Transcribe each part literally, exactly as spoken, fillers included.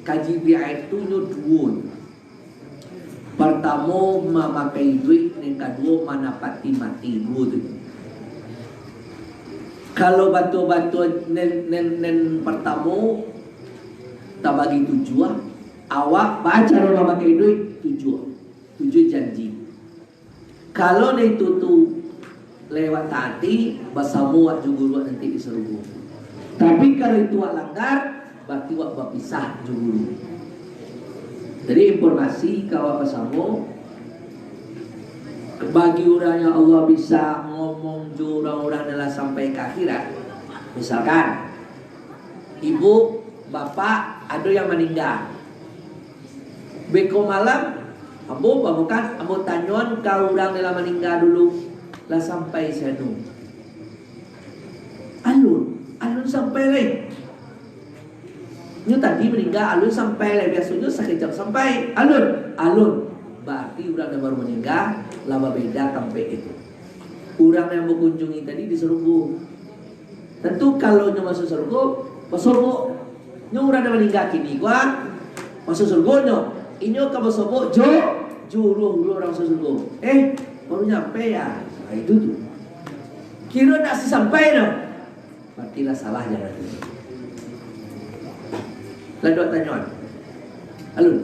Kaji B I tu nyo duo. Partamo mamakai iduik, nan kaduo manapati mati, duo tu. Kalau batua-batua nan, nan, nan partamo tabagi tujuah, awak bacaro mamakai iduik tujuah. Tujuah janji. Kalau nan itu tu lewat taati, basamo wak jo guru wak nanti di sarugo. Tapi kalau itu wak langgar, bararti wak bapisah jo guru. Jadi informasi ka awak basamo, bagi urang yang Allah bisa ngomong jo urang-urang nan lah sampai ka akhirat, misalkan, ibu, bapak, ado yang maningga. Beko malam, ambo babukan, ambo tanyoan ka urang nan lah maningga dulu, lah sampai sianu. Alun, alun sampai lai. Nyo tadi maningga, alun sampai lai. Biasonyo sakejap sampai. Alun, alun. Bararti urang nan baru maningga, lah babeda tampek itu. Urang nan bakunjungi tadi di sarugo. Tantu kalau nyo masuak sarugo, basobok. Nyo urang nan maningga kini ko, masuak sarugo nyo, inyo ka basobok jo, jo uruang-uruang urang masuak sarugo. Eh, baru nyampe ya. Nah, itu tu. Kiro ndak sampai no. Bararti lah salah jalan tu. Lah duo tanyoan. Alun.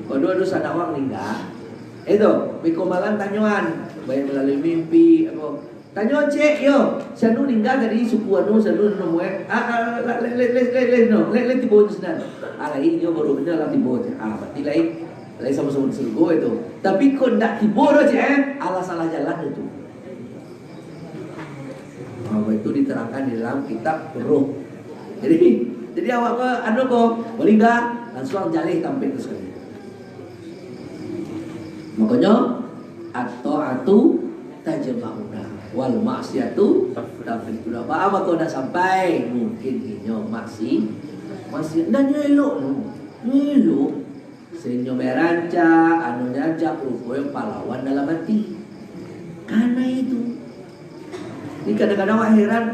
Kok duo dosa dakwah maningga. Eh tu, beko malam tanyoan. Baik malalui mimpi, apo. Tanyo, "Cek, yo, si anu ningga tadi, suku anu, si anu, anu, muek. Ah, ah, la-, le, le, le, le, le, no, le, le, tibo di sinan." Ah, lai, inyo baru bana lah tibo, cek. Ah, bararti lai, lai samo-samo di sarugo itu. Tapi kok ndak tibo doh, cek, eh? Alah salah jalan itu. Ah, itu diterangkan di dalam kitab Roh. Jadi, jadi awak ko, anu ko, maningga, langsuang jaleh tampek tu sakali. Makonyo, "At-ta'atu tajma'una, wal ma'siyatu tafriquna." Baa mako ndak sampai? Mungkin inyo maksi-, maksiat. Ndak nyo elok tu. Nyo elok. Sainyo barancak, anu rancak, ruponyo palawan dalam ati. Kana itu. Ni kadang-kadang awak heran,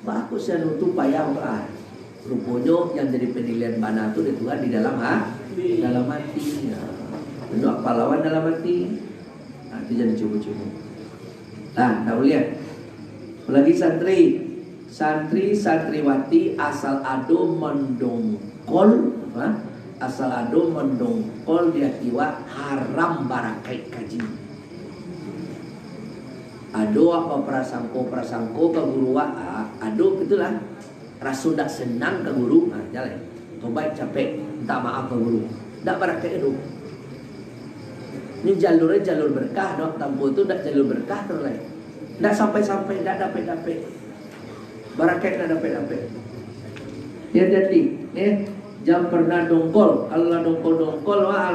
baa kok si anu tu payah baa. Ruponyo yang jadi panilaian bana tu dek Tuhan di dalam ha-, dalam ati. Nah, tunjuak palawan dalam ati. Nah, itu jan dicubo-cubo. Nah, dah buliah. Apalagi santri. Santri, santriwati asal ado mandongkol, ha? Asal ado mandongkol di ati wak, haram barakaik kaji. Ado wak baprasangko-prasangko ka guru wak, ah, ado gitulah. Raso ndak sanang ka guru, ha, jaleh. Tobaik capek, minta maaf ka guru. Ndak barakaik doh. Ni jalurnyo jalur berkah doh, tanpa tu ndak jalur berkah tu lai. Ndak sampai-sampai, ndak dapek-dapek. Barakaik ndak dapek-dapek. Hati-hati, eh. Jan pernah dongkol. Kalau lah dongkol-dongkol, wah,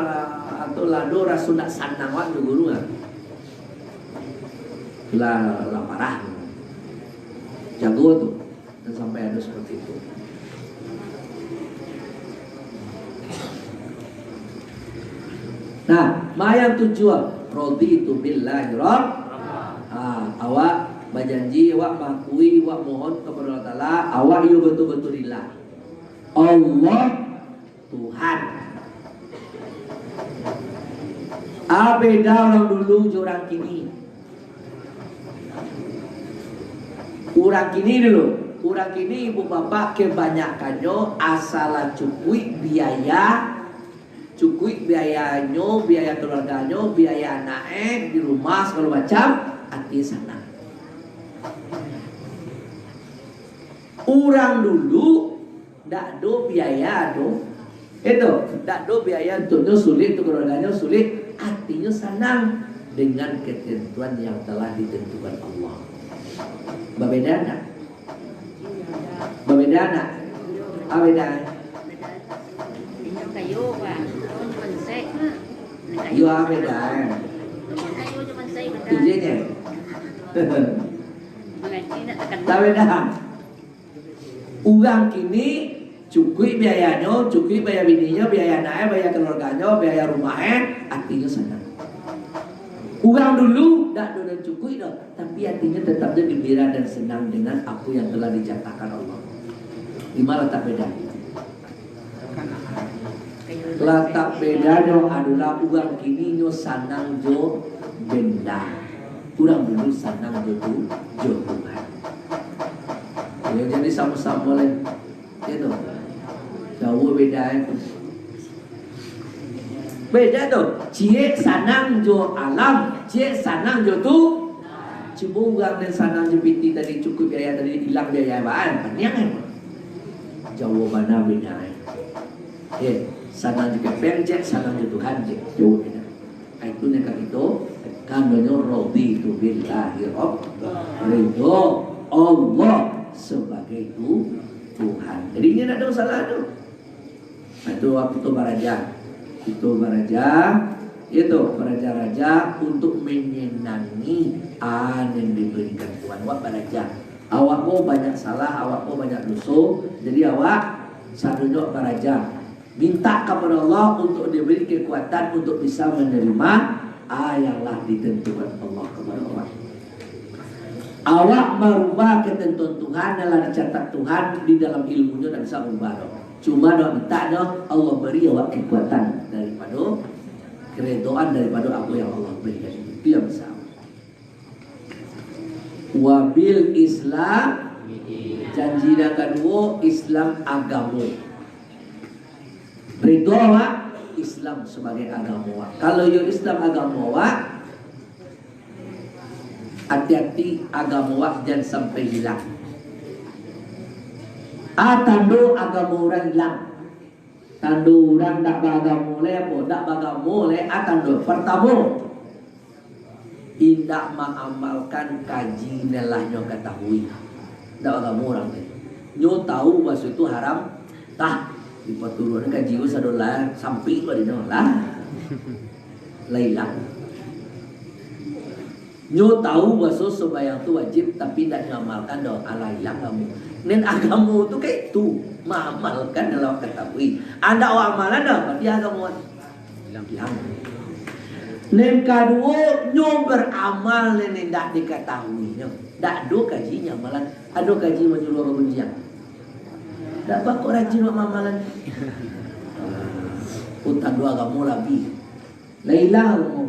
atau lah ado raso ndak sanang wak jo guru, ha. Lah, lah parah. Jago tu. Jan sampai ado seperti itu. Nah, ma yang tujuah, "Raditu billahi rabb." Ah, awak bajanji, awak mangakui, awak mohon kepada Allah Taala, awak iyo batul-batul rila. Allah Tuhan. A beda urang dulu jo urang kini. Urang kini dulu, urang kini ibu bapak kebanyakannyo asal lah cukuik biaya, cukuik biayanyo, biaya keluarganyo, biaya anak eh, di rumah segalo macam, ati sanang. Urang dulu Ndak ado biaya tu. Itu, ndak ado biaya untuknyo sulik, tu keluarganyo sulik, atinyo sanang dengan ketentuan yang telah ditentukan Allah. Babeda ndak? Babeda ndak? Ah, beda. Inyo kayo, Pak. Inyo mansek. Iyo, ah, beda. Inyo kayo, inyo mansek, beda. Tu je nyo. Mangaji nak takana. Tak beda. Urang kini cukuik biayanyo, cukuik biaya bininyo, biaya anak e, biaya keluarganyo, biaya rumah e, atinyo sanang. Urang dulu dak ado nan cukuik doh, tapi atinyo tetap je gembira dan senang dengan apo yang telah dijatahkan Allah. Di ma latak beda? Latak bedanyo adolah urang kini nyo sanang jo benda. Urang dulu sanang jo tu, jo Tuhan. Yo, jadi samo-samo lai. Yo tu. Jauah beda itu. Beda tu. Ciek sanang jo alam, ciek sanang jo tu. Cubo urang nan sanang jo piti tadi, cukuik biaya tadi, ilang biaya baan, paniang ai. Jauah bana beda ai. Eh, sanang jo kepeng, cek, sanang jo Tuhan, cek. Jauah beda. Itu nan ka kito, kanonyo raditu billahi rabb, ridho Allah sabagai tu Tuhan. Jadi, inyo ndak ado masalah tu. Nah, itu waktu tu baraja. Itu baraja, itu baraja-raja untuk menyenangi an yang diberikan Tuhan. Awak baraja. Awak ko banyak salah, awak ko banyak doso. Jadi awak sadonyo baraja. Minta kepada Allah untuk diberi kekuatan untuk bisa menerima a yang lah ditentukan Allah kepada awak. Awak marubah ketentuan Tuhan yang lah dicatat Tuhan di dalam ilmunyo, ndak bisa marubah doh. Cuma doh mintanyo Allah beri awak kekuatan daripado keredoan daripado apo yang Allah berikan. Itu yang bisa. Wabil Islam, janji nan kaduo, Islam agamo. Ridho awak, Islam sabagai agamo awak. Kalau iyo Islam agamo awak, ati-ati agamo awak jan sampai hilang. A tando agamo urang hilang. Tando urang dak baagamo lai apo? Dak baagamo lai, a tando. Partamo, indak maamalkan kaji nan lah nyo katahui. Dak baagamo urang tu. Nyo tahu baso tu haram, tah, dipaturuakan kaji tu sado lah, sampik tu dinyo lah. Lah ilang. Nyo tahu baso sumbayang tu wajib, tapi indak nyo amalkan doh, alah ilang agamo. Nan agamo tu kaitu, maamalkan nan lah katahui. Andak awak amalan doh, berarti agamo ilang. Nan kaduo, nyo baramal nan indak dikatahuinyo. Ndak ado kaji nyo amalan, ado kaji manyuruah bagunjiang. Ndak bako rajin awak amalan. Utang duo agamo labiah. Lah ilang agamo.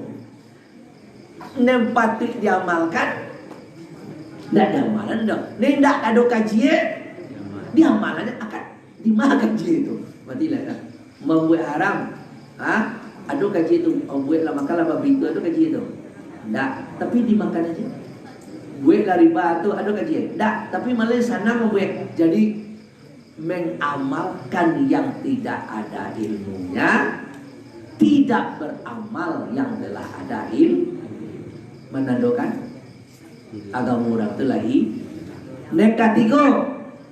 Nan patuik diamalkan, ndak diamalan doh. Nan ndak ado kaji, diamalan akan di ma kaji tu. Mati lah dah. Mambuek haram, ha? Ado kaji tu, mambuek lah makan lah babi tu, ado kaji tu. Ndak, tapi dimakan aja. Buek lah riba tu, ado kaji. Ndak, tapi malah sanang mambuek. Jadi, mengamalkan yang tidak ada ilmunya, tidak beramal yang telah ada ilmu. Manandokan agamo urang tu lahi. Nan katigo,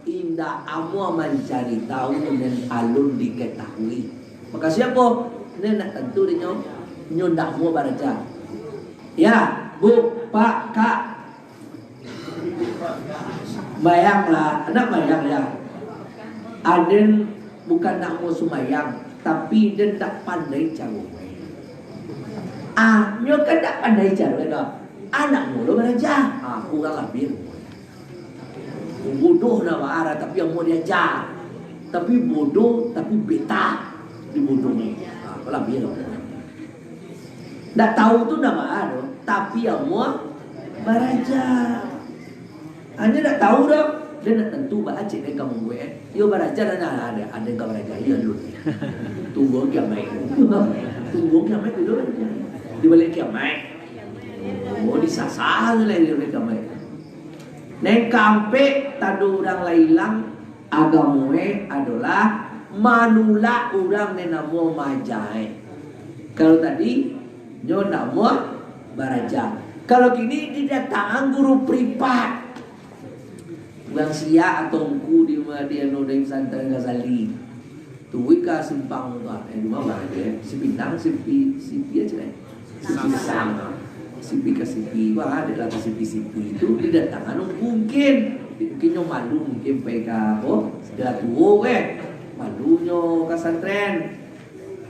indak amuah mancari tahu nan alun diketahui. Maka siapo? Nan nak tantu dinyo, nyo ndak amuah baraja. Ya, Bu, Pak, Kak, Bayang lah, nak bayang ya. Aden bukan nak mau sumbayang, tapi den tak pandai caro main. Ah, nyo kan tak pandai caro kan? Ah, nak mulu baraja. Ah, kurang lebih. Bodoh nak marah, tapi yang mau diajar. Tapi bodoh, tapi beta dibodohi. Ah, kurang lebih lah. Ndak tahu tu ndak baa doh, tapi amuah baraja. Hanyo ndak tahu doh, den ndak tantu baa cek den ka mambuek. Iyo baraja nan ado, ado ka baraja, iyo dulu. Tunggu kiamaik. Tunggu kiamaik dulu. Di baliak kiamaik. Oh, disasar lai di baliak kiamaik. Nan kaampek, tando urang lah ilang, agamo e adolah manulak urang nan namuah maaja e. Kalau tadi, nyo namuah baraja. Kalau kini, didatangan guru privat. Urang siak atau ungku di, di anu, di pesantren Ghazali. Tuwik ka simpang tu, ah. Eh, di ma, eh? Sipinang, Sipi, Sipi aja, eh. Sipisang. Sipi ka Sipi, wah, adalah ka Sipi-Sipi tu, didatangan mungkin. Mungkin nyo malu, mungkin pai ka, apo, dah tuo, eh. Malu nyo ka santren.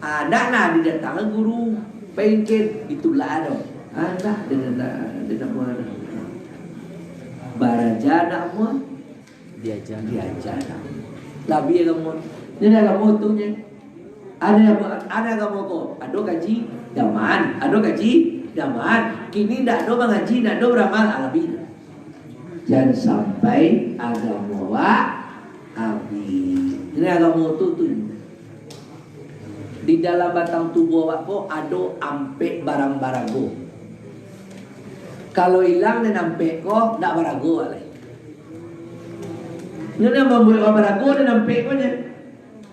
Ah, ndak nah, didatangan guru, pai mungkin, itulah, doh. Ah, ndak, dia ndak, dia ndak mau, doh. Baraja ndak mau. Diaja. Diaja lah. Labiah agamo. Nyo dah agamo tu nyo. Ado, ado agamo ko, ado kaji daman, ado kaji daman. Kini ndak ado mangaji, ndak ado baramal, alami. Jan sampai agamo awak abih. Ini agamo tu, tu. Di dalam batang tubuah awak ko ado ampek barang barago. Kalau ilang nan ampek ko, ndak barago lai. Nyo nan mambuek awak barago nan ampek ko nyo.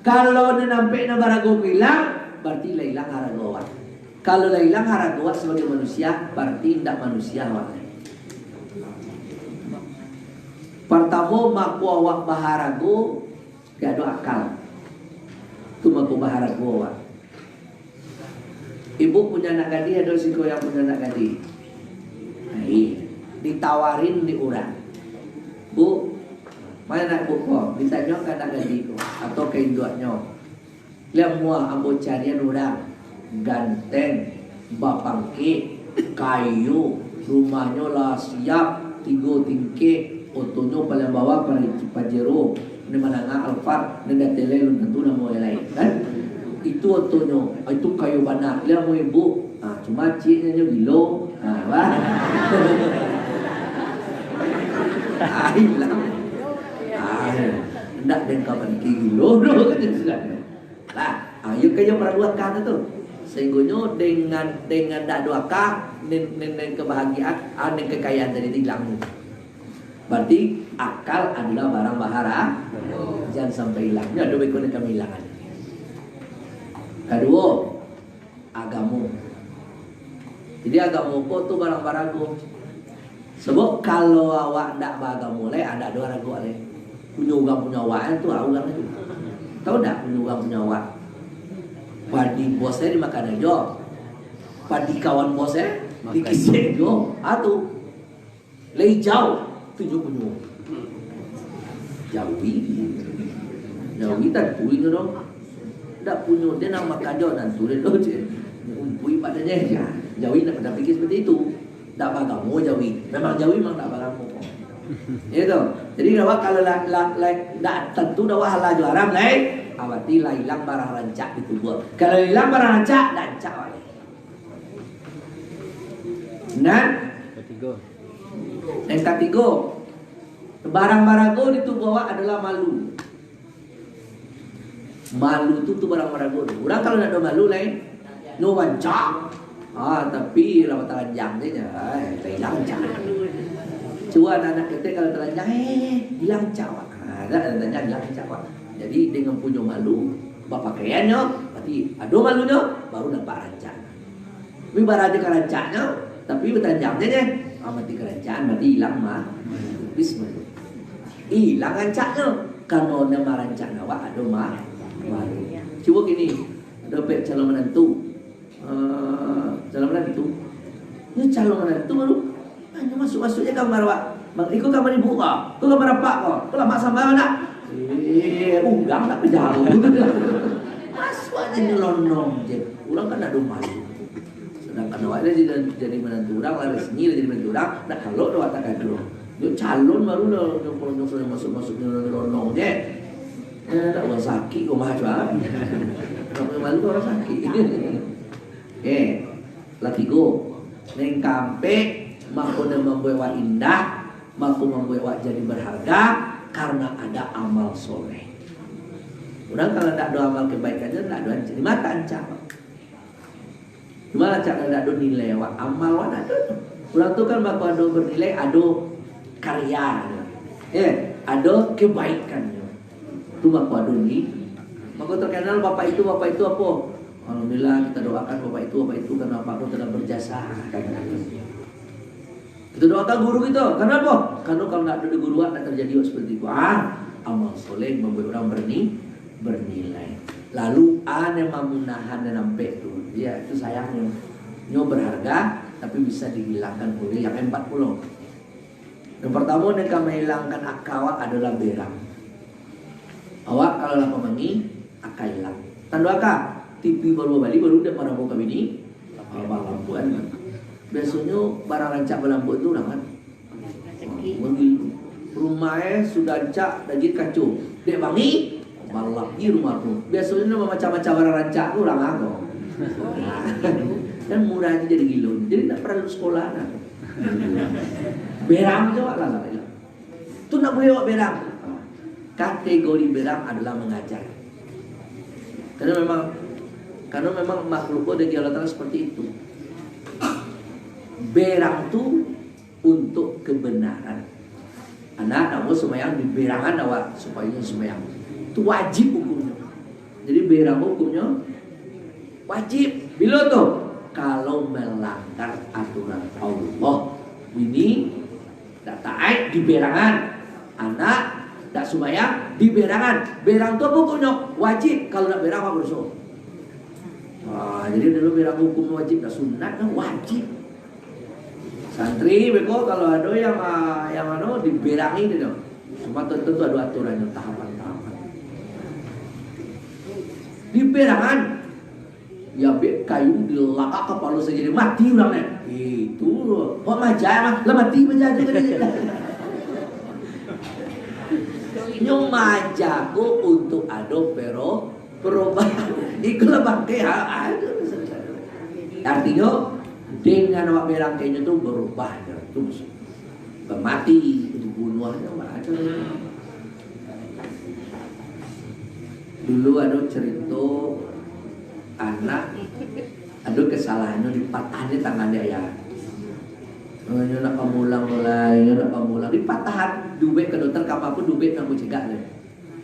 Kalau nan ampek nan barago ko ilang, bararti lah ilang harago awak. Kalau lah ilang harago awak sabagai manusia, bararti indak manusia awak lai. Partamo, mako awak baharago, ndak ado akal. Tu mako baharago awak. Ibu punyo anak gadih, ado siko yang punyo anak gadih. Nah, iyo. Ditawarin di urang. "Bu, ma anak ibu ko?" Ditanyo ka anak gadih ko, atau ka induaknyo. "Lah amuah ambo carian urang, ganteng, bapangkek, kayo, rumahnyo lah siap, tigo tingkek, otonyo paliang bawah, pa-, Pajero, nan manangah Alphard, nan di ateh lai alun tantu namo lai, kan? Itu otonyo, itu kayo bana, lah amuah ibu." Ah, cuma cieknyo nyo gilo. Ah, bah. Ah, ilang. Ah, ndak den ka paniki gilo doh, kan, sudah. Lah, ah, iyo kayo paralu akal tu. Sahinggonyo dengan, dengan ndak ado akal, nen, nen, nen kebahagiaan, ah, nen kekayaan tadi ilang. Berarti akal adalah barang bahara, jan sampai ilang. Nyo ado beko nan kami ilangan. Kaduo, agamo. Jadi agamo ko tu barang barago. Sebab kalau awak ndak baagamo lai, ndak ado arago lai. Punyo urang punyo awak tu, urang tu. Tahu ndak punyo urang punyo awak? Padi bos e dimakan ajo. Padi kawan bos e dikisek juo. Ah, tu. Lai ijau, tu inyo punyo. Jawi. Jawi tantu inyo doh. Ndak punyo, den nan makan jo tantu den doh, cek. Umpui padanya, ya. Jawi ndak pernah pikir seperti itu. Ndak bagamo Jawi. Memang Jawi memang ndak bagamo. Ya tu. Jadi, awak kalau la, la, la, ndak tantu dah halal jo haram, lai. Ah, berarti lah ilang barang rancak di tubuah. Kalau ilang barang rancak, ndak rancak, lai. Nah, Katigo. Yang katigo, barang barago di tubuah awak adalah malu. Malu tu, tu barang barago tu. Urang kalau ndak ado malu, lain. Nyo rancak. Ah, tapi lah batalanjang je nyo. Ai, lah ilang rancak. Cubo anak-anak ketek kalau talanjang, eh, ilang rancak awak. Ah, dak talanjang, ilang rancak awak. Jadi, dengan punyo malu, bapakaiannyo, berarti ado malunyo, baru nampak rancak. Tapi barang ajo karancaknyo, tapi batalanjang je, je. Ah, mati karancak, mati ilang mah. Habis mah. Ilang rancaknyo. Karano nan marancak awak ado mah. Cubo kini, ado pek calon manantu. Eh, calon manantu. Nyo calon manantu baru. Nyo masuak-masuak je kamar awak. Bang, iko kamar ibu ko? Iko kamar apak ko? Iko lamak sambal nak? Eh, urang nak pajauah. Masuak je nyelonong je. Urang kan ado malu. Sadangkan awak ni jadi, jadi manantu urang, lah resmi lah jadi manantu urang, nak kalok dah watak kadro. Nyo calon baru lah, nyo, nyo, nyo masuak-masuak nyelonong je. Eh, dak urang sakik ko mah, cubo. Nak malu urang sakik. Eh, lah tigo. Nan kaampek, mako nan mambuek awak indah, mako mambuek awak jadi berharga, karena ada amal soleh. Urang kalau ndak ado amal kebaikan, ndak ado rancak. Di mata rancak. Cuma rancak kalau ndak ado nilai awak, amal awak ndak ado tu. Urang tu kan mako ado bernilai, ado karya. Eh, ado kebaikannyo. Tu mako ado ni. Mako terkenal bapak itu, bapak itu apo? Alhamdulillah, kita doakan bapak itu, bapak itu, karena bapak itu telah berjasa. Kita doakan guru kita. Karena apo? Karena kalau ndak ado di guru, ndak terjadi seperti itu. Ah, amal soleh mambuek urang berni-, bernilai. Lalu, ah, nan mamunahan nan ampek tu. Ya, itu sayangnyo. Nyo berharga, tapi bisa dihilangkan oleh yang empat pulo. Yang pertamo, nan ka mahilangkan aka awak adolah berang. Awak kalau lah pamangi, aka ilang. Tando aka, T V baru babali, baru dek marabo ka bini, ah, balampuan. Biasonyo barang rancak balampuan tu urang kan. Rumah e sudah rancak, dagiah kaco. Dek bangi, Malam di rumah tu. Biasonyo mah macam-macam barang rancak tu urang apo. Kan murah aja jadi gilo. Jadi tak perlu sekolah nah. Berang tu lah lah. Tu nak boleh awak berang. Kategori berang adalah mengajar. Karena memang karena memang makhluk ko dari Allah Taala seperti itu. Berang tu untuk kebenaran. Anak nak mau sembahyang di berangan awak supaya sembahyang. Itu wajib hukumnya. Jadi berang hukumnya wajib. Bila tu? Kalau melanggar aturan Allah. Bini tak taat di berangan. Anak tak sembahyang di berangan. Berang tu apa hukumnya? Wajib. Kalau nak berang awak berdosa. Wah, jadi dulu berang hukum wajib, dah sunat dah wajib. Santri beko kalau ado yang ah, yang anu diberangi tu. Cuma tentu tu ado aturannyo, tahapan-tahapan. Diberangan. Ya bek kayu dilakak kapalo sajo mati urang nyo. Itu. Kok maja mah, lah mati maja tu tadi. Nyo maja ko untuk ado pero perubahan. Ikulah bangke ha. Artinyo dengan awak berangkenyo tu berubah tu maksud. Mati, dibunuahnyo macam tu. Dulu ado cerito anak ado kesalahannyo dipatahannyo tangan dek ayah. Oh, inyo nak pamulang lai, inyo nak pamulang. Dipatahan, duit ka dokter, ka apo pun duit nak mucegak deh.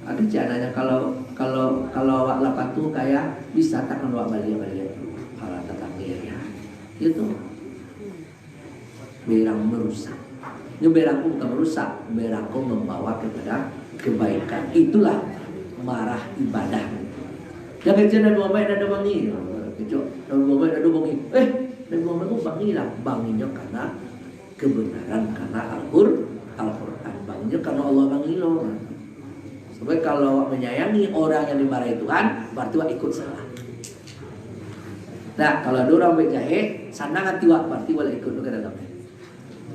Ado cik anaknyo kalau kalau kalau awak lapatu kaya bisa tangan awak baliak-baliak. Kalau tatangga ya. Gitu. Berang merusak. Nyo berang ko bukan merusak, berang ko membawa kepada kebaikan. Itulah marah ibadah. Jangan kecil Nabi Muhammad dado bangi. Kecil Nabi Muhammad dado bangi. Eh, Nabi Muhammad ko bangi lah. Banginyo karena kebenaran, karena Al-Qur, Al-Quran. Banginyo karena Allah bangi lo. Sebab kalau awak menyayangi orang yang dimarahi Tuhan, berarti awak ikut salah. Nah, kalau ada orang baik jahek, sanang hati awak, berarti awak ikut tu ke dalam.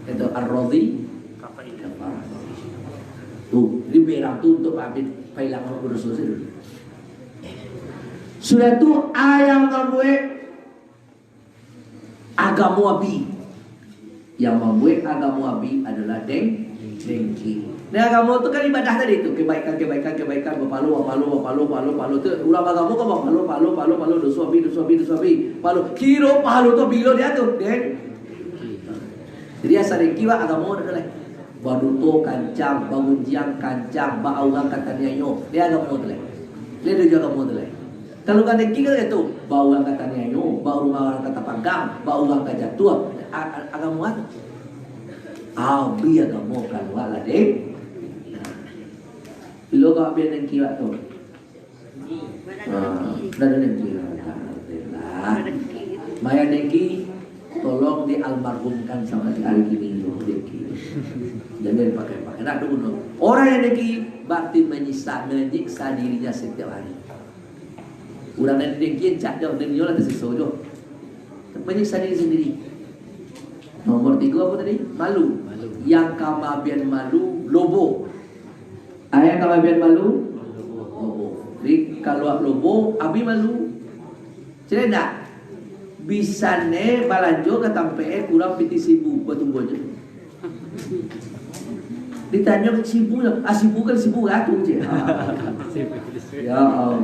Itu ar-radhi. Tu, jadi berang tu untuk habis pailang orang berdosa tu. Sudah tu, ayah mambuek agamo Abi. Yang mambuek agamo Abi adalah deng, dengki. Nah, agamo tu kan ibadah tadi tu, kebaikan, kebaikan, kebaikan, bapalo, bapalo, bapalo, palo, palo tu. Urang agamo kan bapalo, palo, palo, palo, doso Abi, doso Abi, doso Abi, palo. Kiro palo tu bilo dia tu, deng. Jadi asa dengki, wak, agamo ado lai. Baduto kancang, bagunjiang kancang, ba urang ka taniayo. Dia agamo tu lai. Dia ado juo agamo tu lai. Kalau ka dengki kan itu, ba urang ka taniayo, ba urang ka tapanggang, ba urang ka jatuah. A- a- Agamo apa? Abi agamo kalua lah deh. Lo ka abi dengki wak tu. Ah, dah ada dengki lah. Alhamdulillah. Maya dengki, tolong dialmarhumkan sama si Ari kini tu, dengki. Jangan dipakai-pakai. Nak tu guna. Orang yang dengki berarti menyiksa, menyiksa dirinya setiap hari. Urang nan dengki, cak jo, dan nyo lah tasiso jo. Menyiksa diri sendiri. Nomor tiga apa tadi? Malu. Malu. Yang kamabian malu, lobo. Ah, yang kamabian malu, lobo. Jadi, kalau lobo, abi malu. Cek ndak? Bisa ne balanjo ka tampek eh kurang pitih sibu, batumbuah je. Ditanyo sibu lah, ah, sibu kan sibu ratu je. Ah. Ya Allah,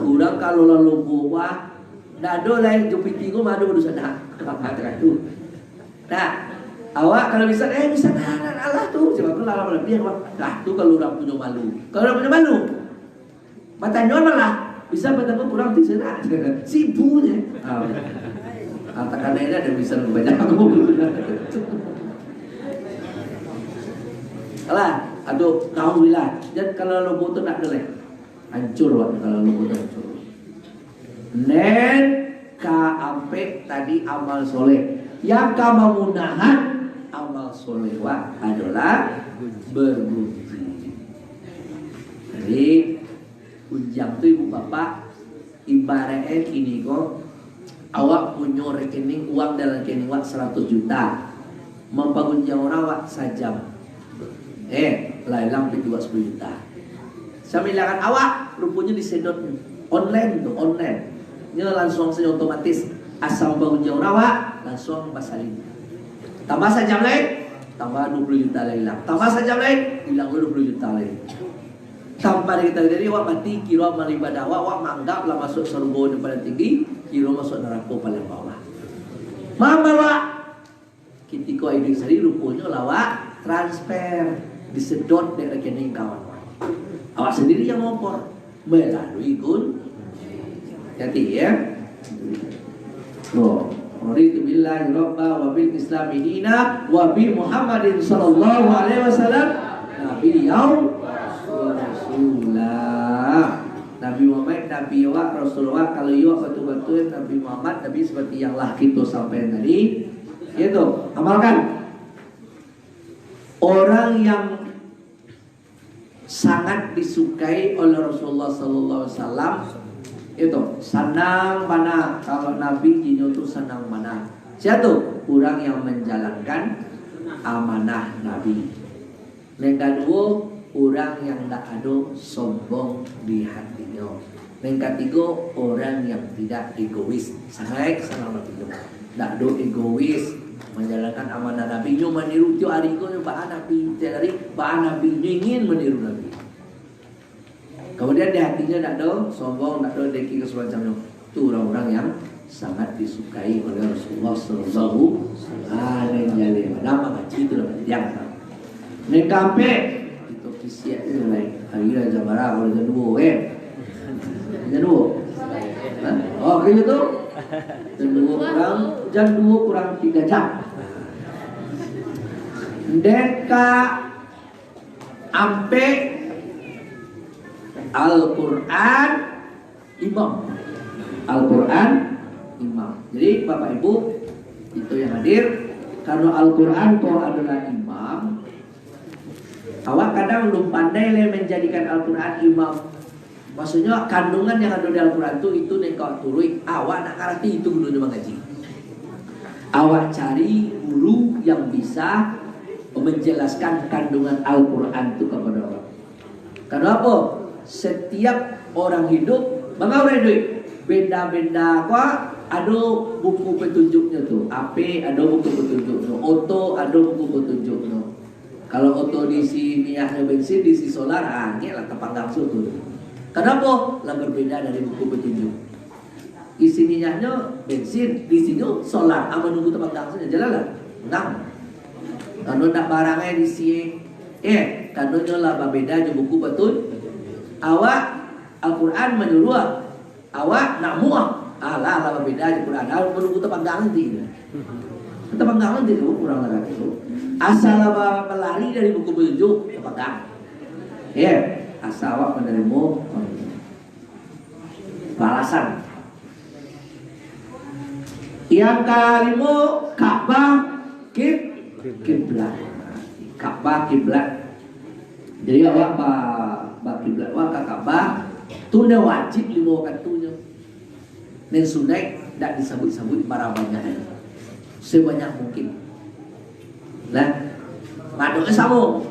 urang kalau lah lobo, wah, ndak ado lai jo pitih ko mado dusa dah. Ratu. Nah, awak kalau bisa, eh, bisa nah, nah, nah, lah tu, sebab tu lah, lah, lah, biar, wah. Lah tu kalau urang punyo malu. Kalau urang punyo malu, batanyo malah, bisa batanyo kurang ti serak. Sibu je. Ah. Ah, takana ini ada bisa banyak aku. Alah, aduh, nauzubillah. Dan kalau lobo tu nak ado lai. Hancur wak kalau lobo tu hancur. Nen kaampek tadi amal soleh. Yang ka mamunahan amal soleh wak adolah bergunjing. Jadi, gunjiang tu ibu bapak, ibaratnyo kini ko, awak punyo rekening, uang dalam rekening wak saratus juta. Mampagunjiang urang wak sajam. Eh, lah ilang pitih wak sapuluah juta. Sambilangan awak, ruponyo disedot. Online tu, online. Nyo langsuang sajo otomatis. Asa baunjang awak, langsuang basalin. Tambah sajam lai, tambah dua puluh juta lai ilang. Tambah sajam lai, ilang dua puluh juta lai. Tanpa diketahui diri, awak mati, kiro amal ibadah awak, awak maanggap lah masuak sarugo nan paling tinggi, kiro masuak narako paling bawah. Maaf, awak. Kitiko iduik sari, ruponyo lah awak transfer, disedot dek rekening kawan. Awak sandiri yang maoper melalui gun. Hati-hati, ya. Tuh, raditu billahi rabba wa bil islami dina wa bi Muhammadin sallallahu alaihi wasallam nabiyyan wa rasula. Nabi Muhammad, Nabi awak, Rasul awak, kalau iyo batul-batul Nabi Muhammad, Nabi seperti yang lah kito sampaikan tadi, Itu, amalkan. Orang yang sangat disukai oleh Rasulullah sallallahu alaihi wasallam, itu, sanang bana kalau Nabi jinyo tu sanang bana. Sia tu? Urang yang manjalankan amanah Nabi. Nan kaduo, urang yang ndak ado sombong di hatinyo. Nan katigo, urang yang tidak egois. Sangaik sanang Nabi tu. Ndak ado egois, manjalankan amanah Nabi. Nyo maniru tiok ari ko, nyo baa Nabi, tiok ari baa Nabi, nyo ingin maniru Nabi. Kamudian di hatinyo ndak ado sombong, ndak ado dengki ka samacamnyo. Tu urang-urang yang sangat disukai oleh Rasulullah sallallahu alaihi wasallam. Ah, nan jaleh. Nah, mangaji tu lah pantiang. Nan kaampek, itu kisiak tu lain. Hari lah jam bara, kalau jam duo, kan? Jam duo? Hah? Oh, kaya tu? Jam duo kurang, jam duo kurang tiga jam. Nan kaampek, Al-Quran imam. Al-Quran imam. Jadi, Bapak Ibu, itu yang hadir, karena Al-Quran ko adalah imam, awak kadang alun pandai lai manjadikan Al-Quran imam. Maksudnyo, kandungan yang ado di Al-Quran tu, itu nan ka awak turuik, awak nak ngarati, itu gunonyo mangaji. Awak cari guru yang bisa manjelaskan kandungan Al-Quran tu kapado awak. Karano apo? Satiap urang hiduik, manga urang hiduik, benda-benda ko ado buku patunjuknyo tu. Ape ado buku patunjuknyo, oto ado buku patunjuknyo. Kalau oto diisi minyaknyo bensin, diisi solar, ah, angek lah tapanggang suatu tu. Karano apo? Lah babeda dari buku patunjuk. Isi minyaknyo bensin, diisinyo solar, ah, manunggu tapanggang sajo, jalan lah. Nah, kalau ndak barang ai diisi, eh, karano nyo lah babeda jo buku patun-, awak Al-Quran manyuruah, awak nak muah, alah, lah babeda jo Quran, ah, manunggu tapanggang nanti. Tapanggang nanti tu, kurang lah kata tu. Asal lah ba-, balari dari buku patunjuk, tapanggang. Eh, asal awak manarimo balasan. Yang kalimo, Ka'bah kib-, kiblat. Ka'bah kiblat. Jadi awak ba-, bakiblat awak ka Ka'bah, tu nyo wajib limo wakatu nyo. Nan sunaik dak disabuik-sabuik bara banyak, sabanyak mungkin. Lah, madoknyo samo,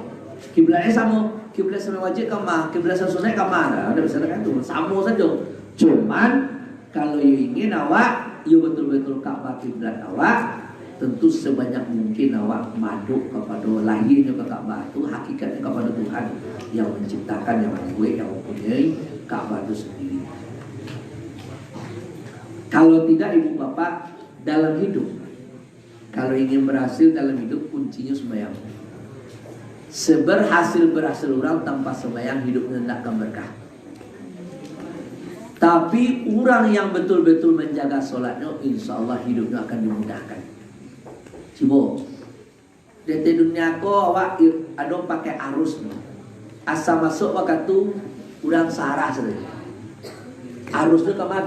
kiblatnyo samo, kiblat sunnah wajib ka ma, kiblat sunnah sunaik ka ma, nah, dak bisa dak tu, samo sajo. Cuman, kalau iyo ingin awak, iyo batul-batul Ka'bah kiblat awak, tentu sabanyak mungkin awak madok kapado lahianyo ka Ka'bah tu, hakikatnyo kapado Tuhan yang manciptakan, yang mambuek, yang mampunyai Ka'bah tu sandiri. Kalau tidak, ibu bapak, dalam hidup, kalau ingin berhasil dalam hidup, kuncinyo sembahyang. Seberhasil-berhasil urang tanpa sembahyang, hidupnyo ndak akan berkah. Tapi, urang yang betul-betul manjaga solatnyo, insya Allah hidupnyo akan dimudahkan. Cubo, di ateh dunia ko awak i-, ado pakai arus nyo. Asa masuak wakatu, urang saarah sajo. Arusnyo ka ma?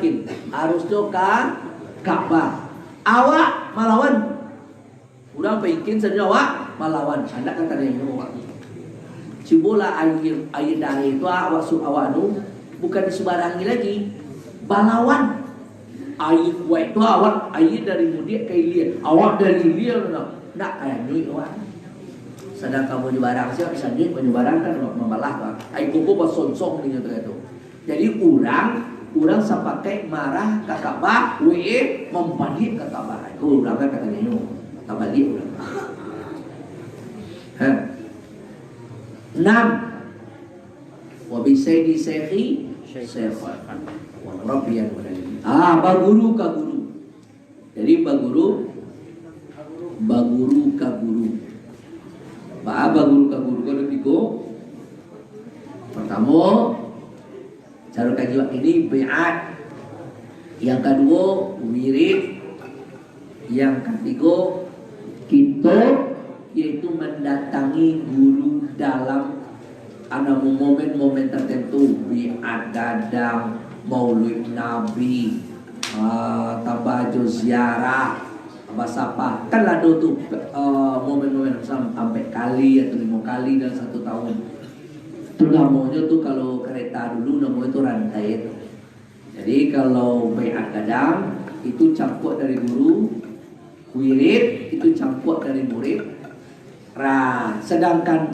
Arusnyo ka Ka'bah. Awak malawan. Urang paikin sajo awak malawan. Ndak ka tarimo awak. Cubolah aia, aia dareh tu awak su-, awak anu, bukan disabarangi lagi. Balawan. Aia kuaik tu awak, aia dari mudiak ka ilia. Awak dari ilia tu, ndak ka anyuik awak. Sadangkan punyo barang, sia bisa nyo punyo barang kan mambalah tu. Ai koko basonsong ninyo tu. Jadi urang, urang sapakaik marah ka Ka'bah, we mambaliak ka Ka'bah. Itu urang kan katanyo, tabaliak urang. Ha. Enam. Wa bi saidi syekhi syekhan. Wa murabbiyan wa dalil. Ah, baguru ka guru. Jadi baguru, baguru ka guru. Ba-, baguru ka guru ko ado tigo. Partamo, caro kaji wak kini, bai'at. Yang kaduo, wirid. Yang katigo, kito, yaitu mandatangi guru dalam ado momen-momen tertentu, bai'at gadang, maulid Nabi, ah, tambah jo ziarah, basapa. Kan ado tu, ah, momen-momen sam-, ampek kali atau limo kali dalam satu tahun. Tu namonyo tu, kalau kareta dulu namonyo tu rantai tu. Jadi kalau bai'at gadang, itu campuak dari guru, wirid, itu campuak dari murid. Ra, sedangkan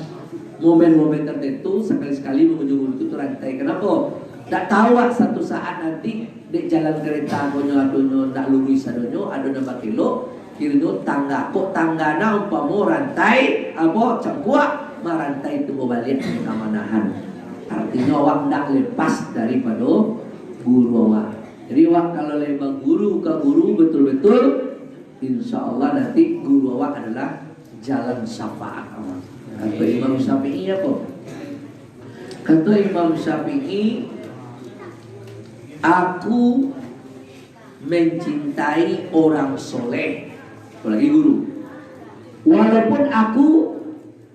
momen-momen tertentu, sakali-sakali mangunjungi guru tu, tu rantai. Kenapo? Ndak tahu, ah, satu saat nanti, dek jalan kareta ko nyo adonyo ndak luruih sadonyo, ado nan bakelok, kironyo tangga. Kok tangga nah umpamo rantai, apo, campuak, marantai tu babaliak ka manahan. Artinyo awak ndak lepas daripado guru awak. Jadi awak kalau lai baguru ka guru betul-betul, insya Allah nanti guru awak adalah jalan syafaat awak. Kato Imam Syafi'i apo? Kato Imam Syafi'i, "Aku mencintai orang soleh," apalagi guru. "Walaupun aku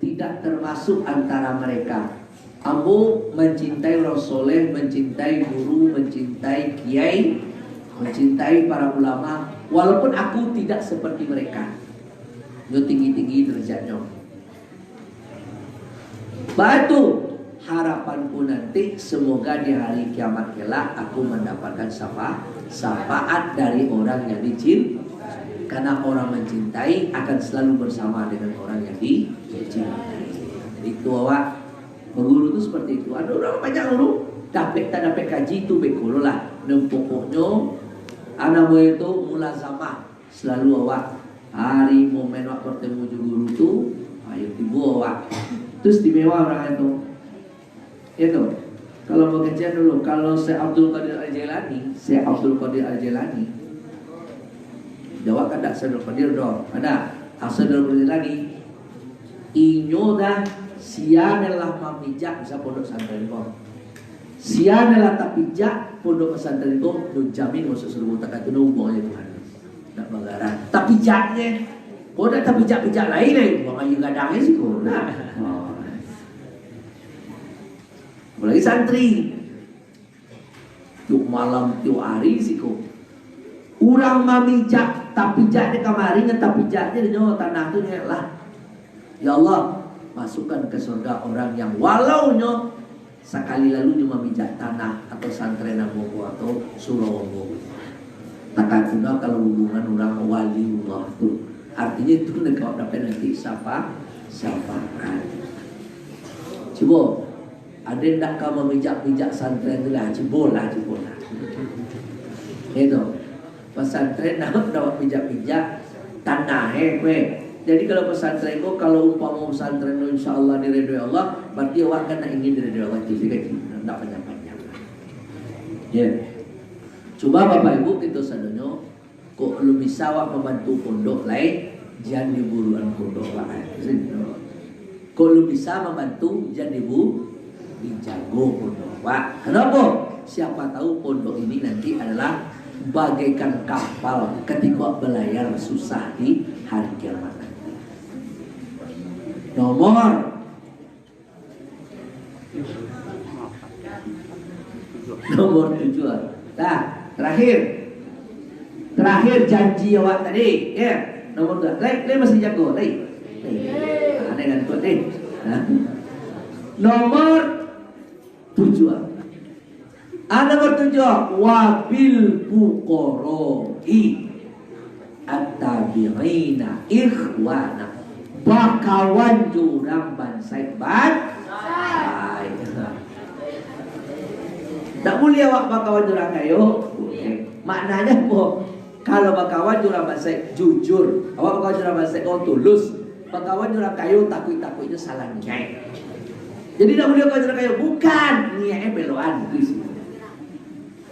tidak termasuk antara mereka." Ambo mencintai orang soleh, mencintai guru, mencintai kiai, mencintai para ulama, walaupun aku tidak seperti mereka. Nyo tinggi-tinggi derajatnyo. Baitu harapanku nanti, semoga di hari kiamat kelak aku mendapatkan syafa-, syafaat dari orang yang dicin-, karena orang mencintai akan selalu bersama dengan orang yang di-, dicintai. Jadi itu awak baguru tu seperti itu. Ada orang banyak guru, dapek tak dapek kaji tu beko lah. Dan pokoknyo, anak murid tu mulazamah. Selalu awak, hari momen awak bertemu jo guru tu, ayo tibo awak. Tu istimewa urang tu. Itu. Kalau mau kecek dulu, kalau Syekh Abdul Qadir Al-Jailani, Syekh Abdul Qadir Al-Jailani, jawab kada Syekh Abdul Qadir doh, kada. Syekh Abdul Qadir Al-Jailani, inyo dah sia nan lah mamijak masa pondok pesantren ko. Sia nan lah tapijak pondok pesantren ko, nyo jamin masuk surga, takah tu nyo ubuang aja Tuhan. Nak bagarah. Tapijaknyo. Kok nak tapijak-pijak lain, eh? Buang aia gadang aja siko. Nah. Oh. Apalagi santri. Tiok malam, tiok hari siko. Urang mamijak, tapijak dek kamari, nyo tapijak je nyo tanah tu nyo lah. Ya Allah, masukkan ke surga orang yang walau nyo sakali lalu nyo mamijak tanah atau santren ambo ko atau surau ambo ko. Takah tu nah kalau hubungan urang waliullah tu. Artinyo tu nak awak dapek nanti sapa-, syafaat. Cubo, ado ndak ka mamijak-mijak santren tu lah? Cubo lah, cubo lah. Itu. Pesantren nak, nak pijak-pijak tanah, eh, kue. Jadi kalau pesantren ko, kalau umpamo pesantren ko, insya Allah diredoi Allah, berarti awak kan nak ingin diredoi Allah, itu saja, ndak panjang-panjang. Ya. Cubo Bapak Ibu kito sadonyo, kok alun bisa awak mambantu pondok lai, jan diburuan pondok awak. Kok alun bisa mambantu, jan dibu-, dijago pondok awak. Kenapa? Siapa tahu pondok ini nanti adalah bagaikan kapal ketika berlayar susah di hari kiamat nanti. Nomor, nomor tujuh. Nah, terakhir. Terakhir janji awak tadi, ya. Nomor dua. Lai, lai masih jago, lai. Lai. Ah, lai ngantuk, lai. Nah. Nomor tujuh. Ah, nomor tujuh. Wabil fuqara'i at-tabi'ina ikhwana. Bakawan jo urang bansaik, ban-, saik. Ndak buliah awak bakawan jo urang kayo? Buliah. Maknanyo apo? Kalau bakawan jo urang bansaik, jujur. Awak bakawan jo urang bansaik, oh, tulus. Bakawan jo urang kayo, takuik-takuiknyo salah niaik. Jadi, ndak buliah bakawan jo urang kayo. Bukan, niaiknyo pelokan, itu isinnyo.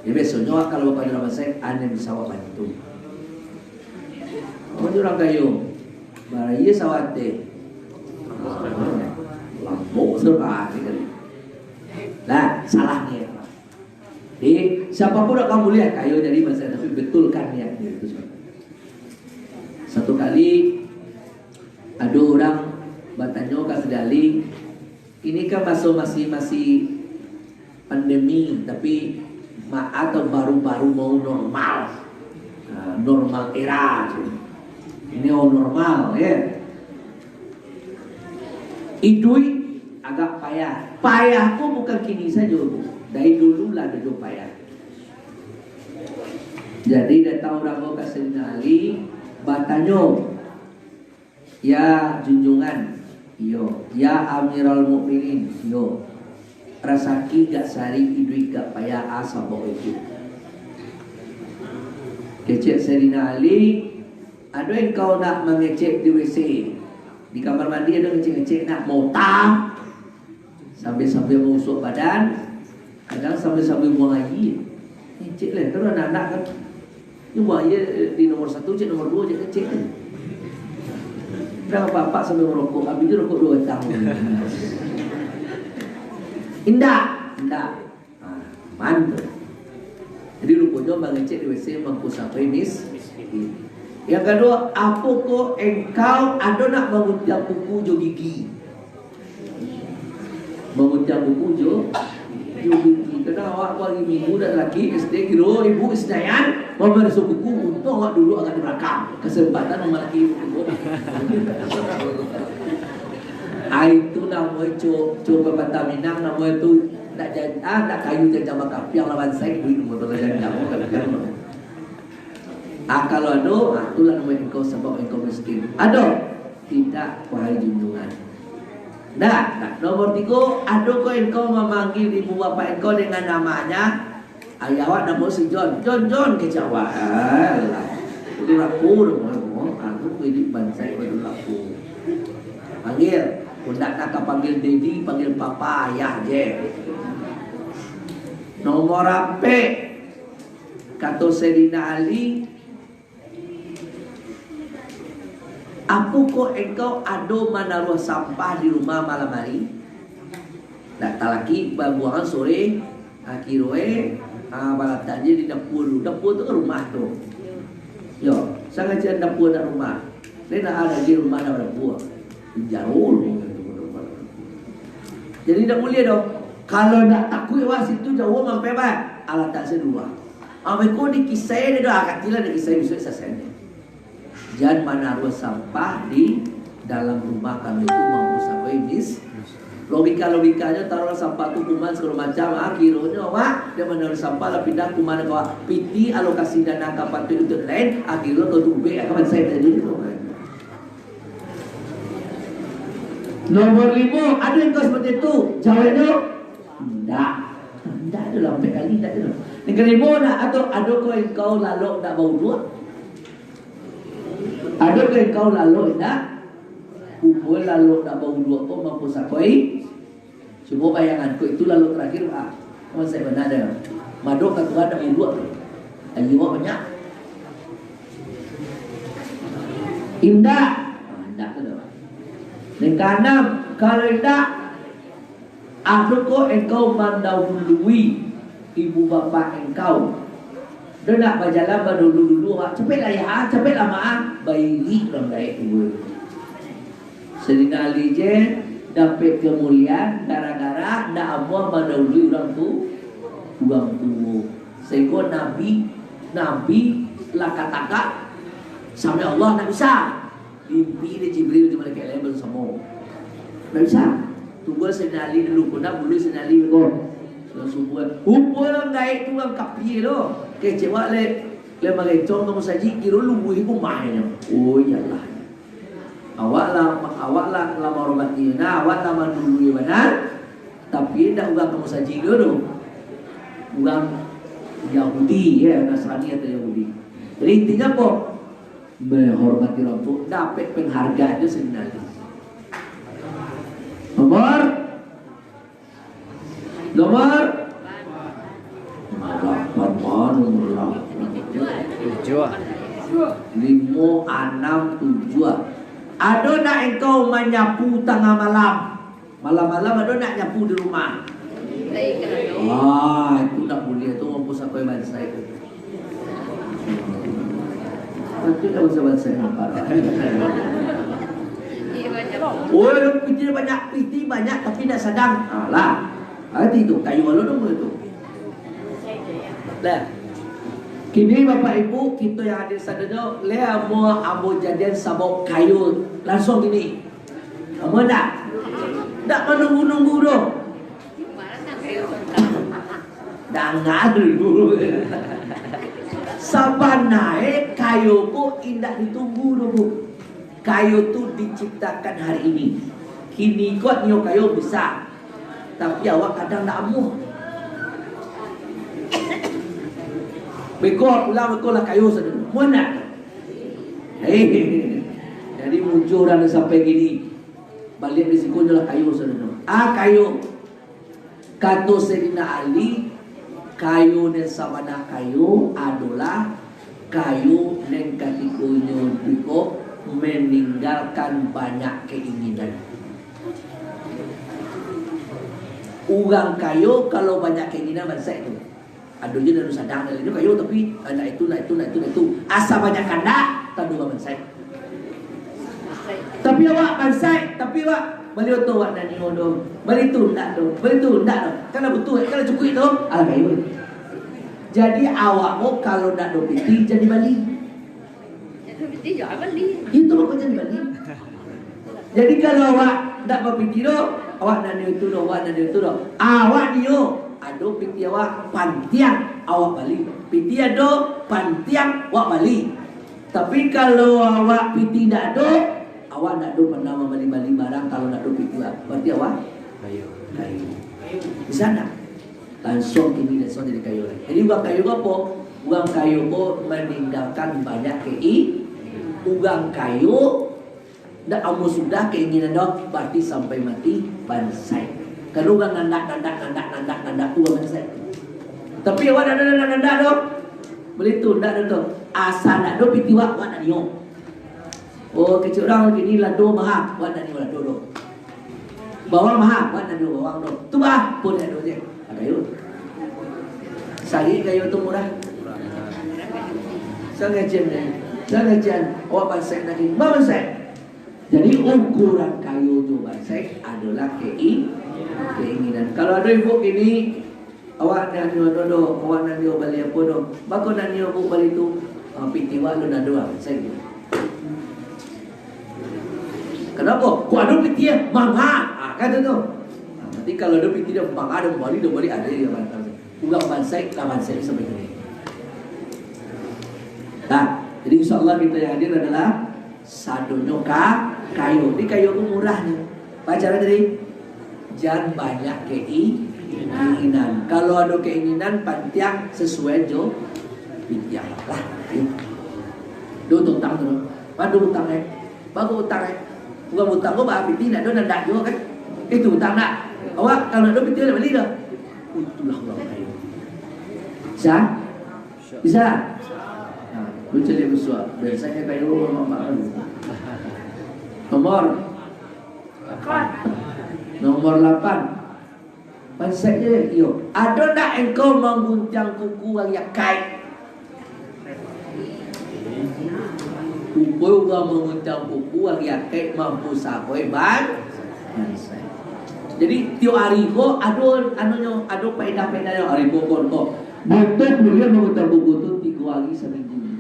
Jadi, biasonyo kalau bakawan jo urang bansaik, ado nan bisa awak bantu. Bakawan jo urang kayo, barayia sawah teh. Lambok tu, ah, gitu. Nah, salah niaik. Jadi, siapapun akan buliah kayo jadi bansaik, tapi betulkan niaiknyo itu. Satu kali, ado urang batanyo ka Saidina Ali, ini kan maso masih, masih pandemi, tapi ma-, atau baru-baru mau normal. Ah, normal era tu. Ini mau normal, ya. Iduik agak payah. Payah ko bukan kini sajo, Bu. Dari dulu lah ado jo payah. Jadi, datang urang ko ka Saidina Ali, batanyo, "Ya junjungan, iyo. Ya Amiral Mukminin, iyo. Rasaki gak sari, iduik gak payah, a sabab itu." Kecek Saidina Ali, "Ado engkau nak mangecek di W C?" Di kamar mandi ado ngecek-ngecek nak mota. Sambil-sambil mausuak badan, kadang sambil-sambil buang aia. Ngecek lah, kan anak-anak kan. Ni buang aia, eh, di nomor satu cek, nomor dua cek, ngecek kan. Kadang bapak sambil merokok, habis tu rokok dua batang. Indak, indak. Ah, mantap. Jadi, ruponyo mangecek di W C mampu sampai mis-, miskin. Yang kaduo, apokoh engkau ado nak manguntiang kuku jo gigi? Manguntiang kuku jo, jo gigi. Kadang awak ko hari Minggu dak laki S D kiro ibu Senayan, mamariso kuku, untuang awak duduak agak di balakang. Kesempatan mamalaki ibu. Ah, itu namonyo co, co pepatah Minang, namonyo tu ndak jan-, ah, ndak kayu janjang bakapiang lah bansaik, duit nomor tu janjang bakapiang. Ah, kalau ado, ah, itulah namonyo engkau sabab engkau miskin. Ado? Tidak, wahai junjungan. Dah, dah. Nomor tigo, ado ko engkau mamanggia ibu bapak engkau dengan namanya? Ayah awak namo si John. "John, John," kecek awak. Alah. Udah laku dah, anu, iduik bansaik udah laku. Panggil. Kok ndak nak ka panggil daddy, panggil papa, ayah je. Nomor ampek, kato Saidina Ali, "Apokoh engkau ado manaruah sampah di rumah malam hari?" Dak talaki babuangan sore, akiro e, ah, balatak je di dapua dulu. Dapua tu kan rumah tu. Yo, sangaja dapua dak rumah. Lain ado lagi rumah dak dapua. Jauah rumah tu. Jadi dak buliah doh. Kalau dak takuik wah situ jauah mampai bah. Alatak se dulu. Ambo ko dikisai dia doh, ah, katilah dikisai bisuak sasainyo. Jan manaruah sampah di dalam rumah kami tu mampu sampai mis-, logika-logikanyo taruhlah sampah tu kuman segala macam, ah, kironyo awak, dia manaruah sampah lah pindah kuman ka awak. Pitih alokasi dana ka patuik untuak lain, akhirnyo kau tubek, ah, ka bansaik tadi tu. Nomor limo, ado yang kau seperti tu? Jawabnyo, indak. Indak ado lah, ampek kali indak ado. Yang kalimo, nak, atau ado ko engkau lalok indak bauduak? Ado ko engkau lalok indak? Kumpua lalok indak bauduak ko mampu sakoi. Cubo bayangan, ko itu lalok terakhir, ah. Masih bana ado. Madok ka Tuhan indak bauduak tu. Ayo banyak. Indak. Ah, indak tu dah. Yang kaanam, kalau indak, ado ko engkau mandahului ibu bapak engkau? Dah nak bajalan badulu-dulu, awak, "Capeklah, Yah, capeklah, Mak, ah." Bairik urang gaek tu. Saidina Ali je dapek kamuliaan gara-gara ndak amuah mandahului urang tu, urang tuo. Sahinggo Nabi, Nabi lah katakak sampai Allah ndak bisa. Diimpi dek Jibril jo malaikat lain basamo. Ndak bisa. Tunggu Saidina Ali dulu, kok ndak buliah Saidina Ali ko. Sudah subuah. Rupo urang gaek tu urang kapia tu. Kecek wak lek, lek marecong ka musajik, kiro lubuih kumahnyo. Oh, iyolah. Awak lah, awak lah, lah mahormati, nah, awak lah mandului bana, tapi indak urang kamu saji dulu tu. Urang Yahudi, ya, Nasrani atau Yahudi. Jadi intinya apa? Menghormati orang tua, dapek penghargaan tu sendiri. Nomor Nomor lapan, ma nomor lapan? Tujuah. Limo, anam, tujuah. Ado nak engkau manyapu tangah malam? Malam-malam ado nak nyapu di rumah? Ah, itu ndak buliah tu, mampus aku bansaik tu. Patuik lah bansaik-bansaik nampak. Oh, pitih banyak, pitih banyak, tapi ndak sadang. Alah. Arti tu, kayu alun namo tu. Lah. Kini Bapak Ibu, kita yang hadir sadonyo, leh ambo, ambo jadian sabab kayu. Langsuang kini. Ambo ndak? Ndak manunggu-nunggu doh. Danga dulu. Sabana e kayo ko indak ditunggu doh, Bu. Kayo tu diciptakan hari ini. Kini ko nio kayo bisa. Tapi awak kadang ndak amuah. Beko pulang, beko lah kayo sadonyo. Amuah ndak? Hei. Jadi mujur dah sampai kini. Baliak di siko nyo lah kayo sadonyo. Ah, kayo. Kato Sayyidina Ali, kayo nan sabana kayo adolah kayo nan katiko inyo tu ko maninggalkan banyak keinginan. Urang kayo kalau banyak keinginan bansaik tu. Ado je nan sadang, ado kayo tapi, ah, nak itu, nak itu, nak itu, nak itu. Asa banyak kandak, tando urang bansaik. Tapi awak bansaik, tapi awak bali oto awak ndak nio doh, bali tu ndak doh, bali tu ndak doh. Kan lah butuh, kan lah cukuik tu, alah kayo. Jadi awak ko kalau ndak ado pitih, jan bali. Itu pokok jan bali. Jadi kalau awak ndak bapitih doh, awak ndak nio itu doh, awak ndak nio itu doh. Awak nio, ado pitih awak pantiang, awak bali. Pitih ado pantiang, awak bali. Tapi kalau awak pitih ndak ado, awak ndak ado panah mambali-bali barang kalau ndak ado pitih awak. Berarti awak kayo. Kayo. Bisa ndak? Langsuang kini, langsuang jadi kayo lai. Jadi urang kayo ko apo? Urang kayo ko maninggalkan banyak kei-, urang kayo ndak amuah sudah keinginan doh, berarti sampai mati bansaik. Kalau urang nandak, nandak, nandak, nandak, nandak tu urang bansaik. Tapi awak ndak ado nandak-nandak doh. Bali tu ndak ado tu. Asa ndak ado pitih awak, awak ndak nio. Oh, kecek urang kini lado maha, awak ndak nio lado doh. Bawang maha, awak ndak nio bawang doh. Tu bah, pun ndak ado je. Kayo. Sari kayo tu murah. Sangajian ni. Sangajian. Awak bansaik ndak nio. Bansaik. Jadi ukuran kayo tu bansaik adolah kei-, keinginan. Kalau ado ibu kini, awak ndak nio doh, awak ndak nio bali apo doh. Bako ndak nio bu bali tu? Ah, pitih awak alun ado ah, bansaik. Kenapa? Kok ado pitih ah? Manga. Ah, kata tu. Ah, nanti kalau ado pitih dah manga, dah bali, dah bali, ado yang bantai. Urang bansaik, lah bansaik sampai kini. Nah, jadi insya Allah kita yang hadir adalah sadonyo ka-, kayo. Jadi kayo tu murah ni. Baca tadi, jan banyak kei-, keinginan. Kalau ado keinginan, pantiang sesuai jo pitih lah. Ayo. Duo utang tu. Pado utang eh. Baru utang eh. Urang utang ko ba pitih ndak ado, ndak juo kan? Itu utang ndak? Awak kalau ndak ado pitih ndak bali doh. Itulah urang kayo. Bisa? Bisa? Nah, lu cari musuh. Biasanya kayo mamak. Nomor. Nomor lapan. Bansaik je, iyo. Ado ndak engkau mangguntiang kuku ari akaik? Rupo urang mangguntiang kuku ari akaik mampu sakoi ban-, bansaik. Jadi, tiok ari ko ado, anunyo, ado paedah-paedahnyo ari ko, ko, ko. Batua buliah mangguntiang kuku tu tigo ari saminggu.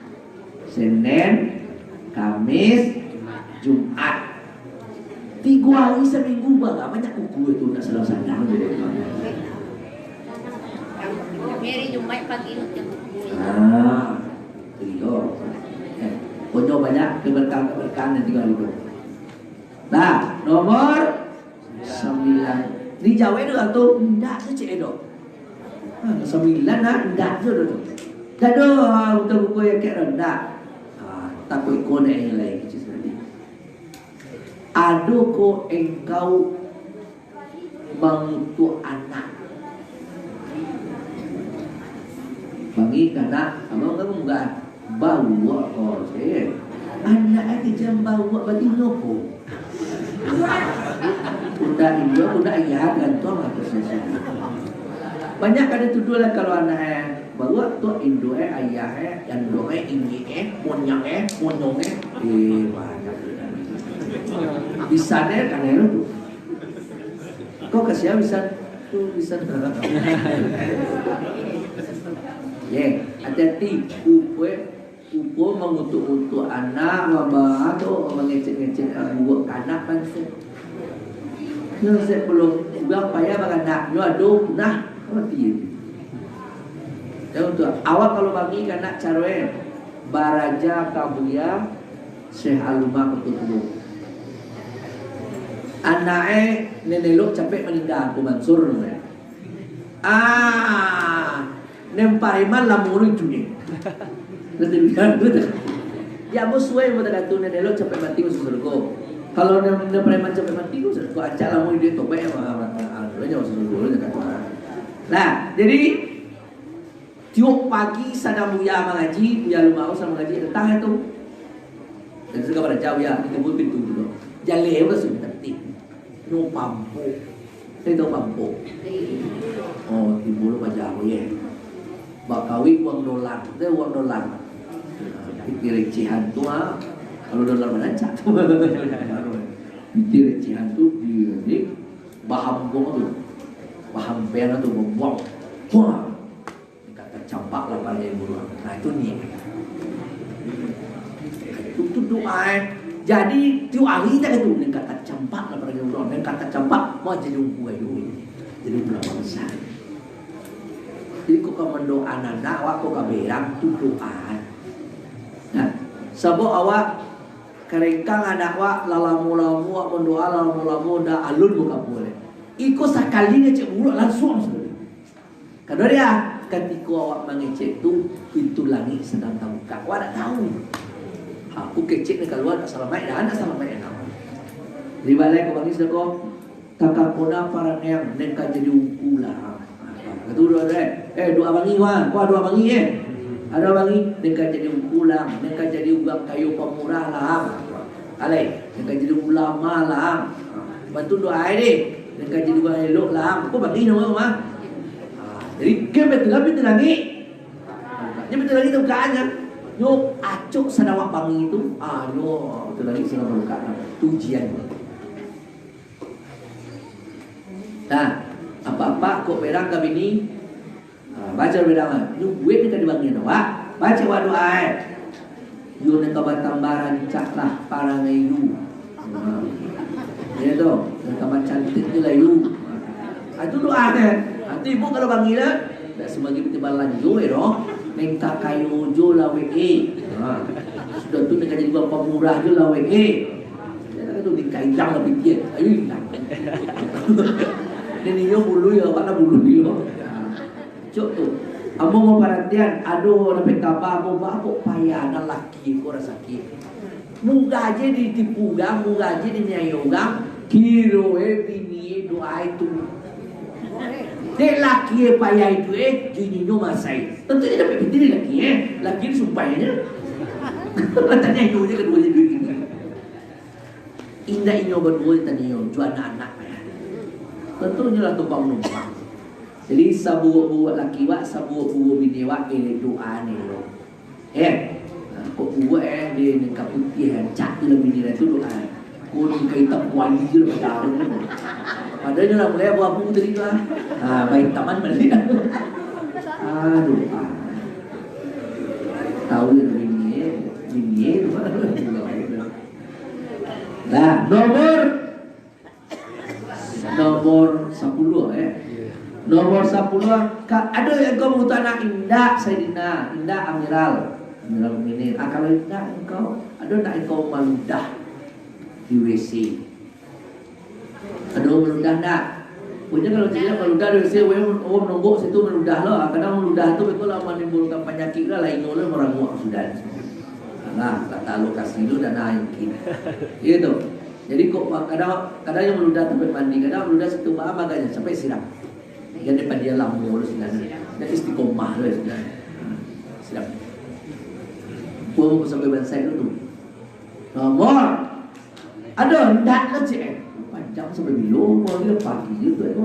Senen, Kamis, Jumat. Tigo ari saminggu, bara banyak kuku tu nak sadang-sadang je. Hari Jumat pagi macam kuku. Ah, iyo. Eh, pokoknyo banyak keberkahan-keberkahan nan tigo ari tu. Nah, nomor sambilan. Dijawek tu, tu indak tu, cek Edo. Ha, sambilan nah, indak tu, tu. Dak ado, ha, buku-buku yang kek rendah. Ha, takuik konek yang lain, kecil sekali. Ado ko engkau mangutuak anak. Bangih ka anak, abang kan mudah. Bauak ko, eh. Anak ai kecek bauak batinyo ko. Pundak inyo, pundak ayah, gantuang lah posisi. Banyak ka dituduah lah kalau anak eh bauak tu, induak eh, ayah eh, yanduang eh, ingik eh, monyang eh, monyong eh. Eh, banyak. Bisa deh, kan, eh, tu. Kau kasihan bisa tu, bisa. Ye, hati-hati. Upo, upo mangutuk-utuk anak, mama tu mangecek-ngecek buat anak banso. Nyo sebelum urang payah baranak, nyo ado punah mati. Jan tu, awak kalau bangih ka anak caro eh, baraja ka Buya Syekh Alumah Koto Tuo. Anak eh, Nenek Lok capek maningga, Angku Mansur namonyo. Ah, Nen Pariman lamo lu itu ni. Nanti bilang tu dah. Ya, ambo suai ambo takatu, Nenek Lok capek mati masuak surgo. Kalau Nen, Nen Pariman capek mati, masuak surgo. Acak lamo iduik tobaik, ah, ah, ah, ah, masuak surgo, lah, takatu. Nah, jadi, tiok pagi sadang Buya mangaji, Buya Lumau sadang mangaji, datang tu. Dan sudah baraja Buya, di pintu tu. Jaleh pun sudah tertib. Nyo pampuk. Saya tahu pampuk. Oh, timbul paja, oh, ye. Bakawik uang dolar. Itu uang dolar. Pitih recehan tu, ah. Kalau dolar manancak tu. Pitih recehan tu, di, di, bahambuang tu. Bahambuang tu, babuang. Wah. Nen ka tacampak lah parangai buruak. Nah, itu niat. Itu tu doa, eh. Jadi, tiok hari tak tu, nen ka tacampak lah parangai buruak. Nen ka tacampak, wah, jadi ungku ayu. Jadi ulama besar. Jadi, kok ka mandoa anak, awak kok ka berang, tu doa. Nah, sabab awak karengkang anak awak, lalamo-lamo awak mandoa, lalamo-lamo ndak alun bakabua. Iko sakali ngecek buruak, langsuang sakali. Kadang dia, katiko awak mangecek tu, pintu langik sadang tabukak. Awak ndak tahu. Aku kecek ni kalua, nak salamaik dah, nak salamaik dah. Di balai ka bangih sadako, takakona parangai, nen ka jadi ungku lah. Kata urang tu, eh, eh, doa bangih, wah. Kau doa bangih, eh. Ado bangih, nen ka jadi ungku lah, nen ka jadi urang kayo pamurah lah. Alai, nen ka jadi ulama lah. Bantu doa ai deh. Nen ka jadi urang elok lah. Kau bangih namo mah. Ah, jadi, kan betul lah pintu langik. Dia pintu langik tu bukaannya. Yo, acok sadang awak bangih tu. Ah, yo, pintu langik sadang buka. Tu ujian. Nah, apak-apak kok berang ka bini, ah, baco berang ah. Nyo buek ni ka dibangian awak. Baco awak doa, eh. Yo nen ka batambah rancak lah parangai yu. Ah. Yo tu, nen ka bacantik je lah yu. Ah, tu doa kan. Nanti ibu kalau bangih lah, dak sebagai piti balanjo, eh, doh. Nen ka kayo jo lah weh, eh. Ah. Sudah tu nen ka jadi urang pamurah jo lah weh, eh. Nen ka tu nen ka ilang lah piti, eh. Ayo ilang. Nen iyo bulu yo, awak lah bulu yo. Ah. Cok tu. Ambo mau paratian, ado nan P K B, ambo ba kok payah, nan laki ko rasaki. Murah je ditipu urang, murah je diniayo urang, kiro e bini e doa itu. Dek laki e payah itu e, jininyo masai. Tentu dia dapat bini laki e, laki dia sumpah aja. Taniayo je kedua je duit ini. Indak inyo baduo taniayo, jo anak-anak payah. Tentu inyo lah tumpang manumpang. Jadi, saburuak-buruak laki wak, saburuak-buruak bini wak, eh, doa ni lo. Eh, nah, kok buruak, eh, dia ni ka putih, eh, cak tu lah bini dia tu doa. Kok ni ka hitam kuali je lah, padahal ni. Padahal dia lah mulai abu-abu tadi tu, ah. Ah, baik taman balik. Ah, doa. Tahu dia bini, eh, bini, eh, tu. Nah, nomor Nomor sapuluah, eh. Nomor sapuluah, ka-, ado yang kau magutu anak, indak, Saidina, indak, Amiral. Amiral Mukminin. Ah, kalau indak, engkau, ado ndak engkau maludah di W C? Ado maludah ndak? Pokoknyo kalau caliak maludah dari situ, weh, oh, nonggok situ maludah lo. Kadang maludah tu beko lah manimbulkan panyakik lah, lain lo maraguak sudah. Nah, kata lokasi lo dan naik. Gitu. Jadi kok kadang, kadang yang maludah tu mandi, kadang maludah situ, bah, makanya sampai siram. Jadi padialam dulu sinan. Dan istiqomah lo sinan. Siram. Gua mau sampai bansai dulu tu. Nomor. Aduh, ndak lah, cik. Panjang sampai bilo, mau dia pagi je tu, eh.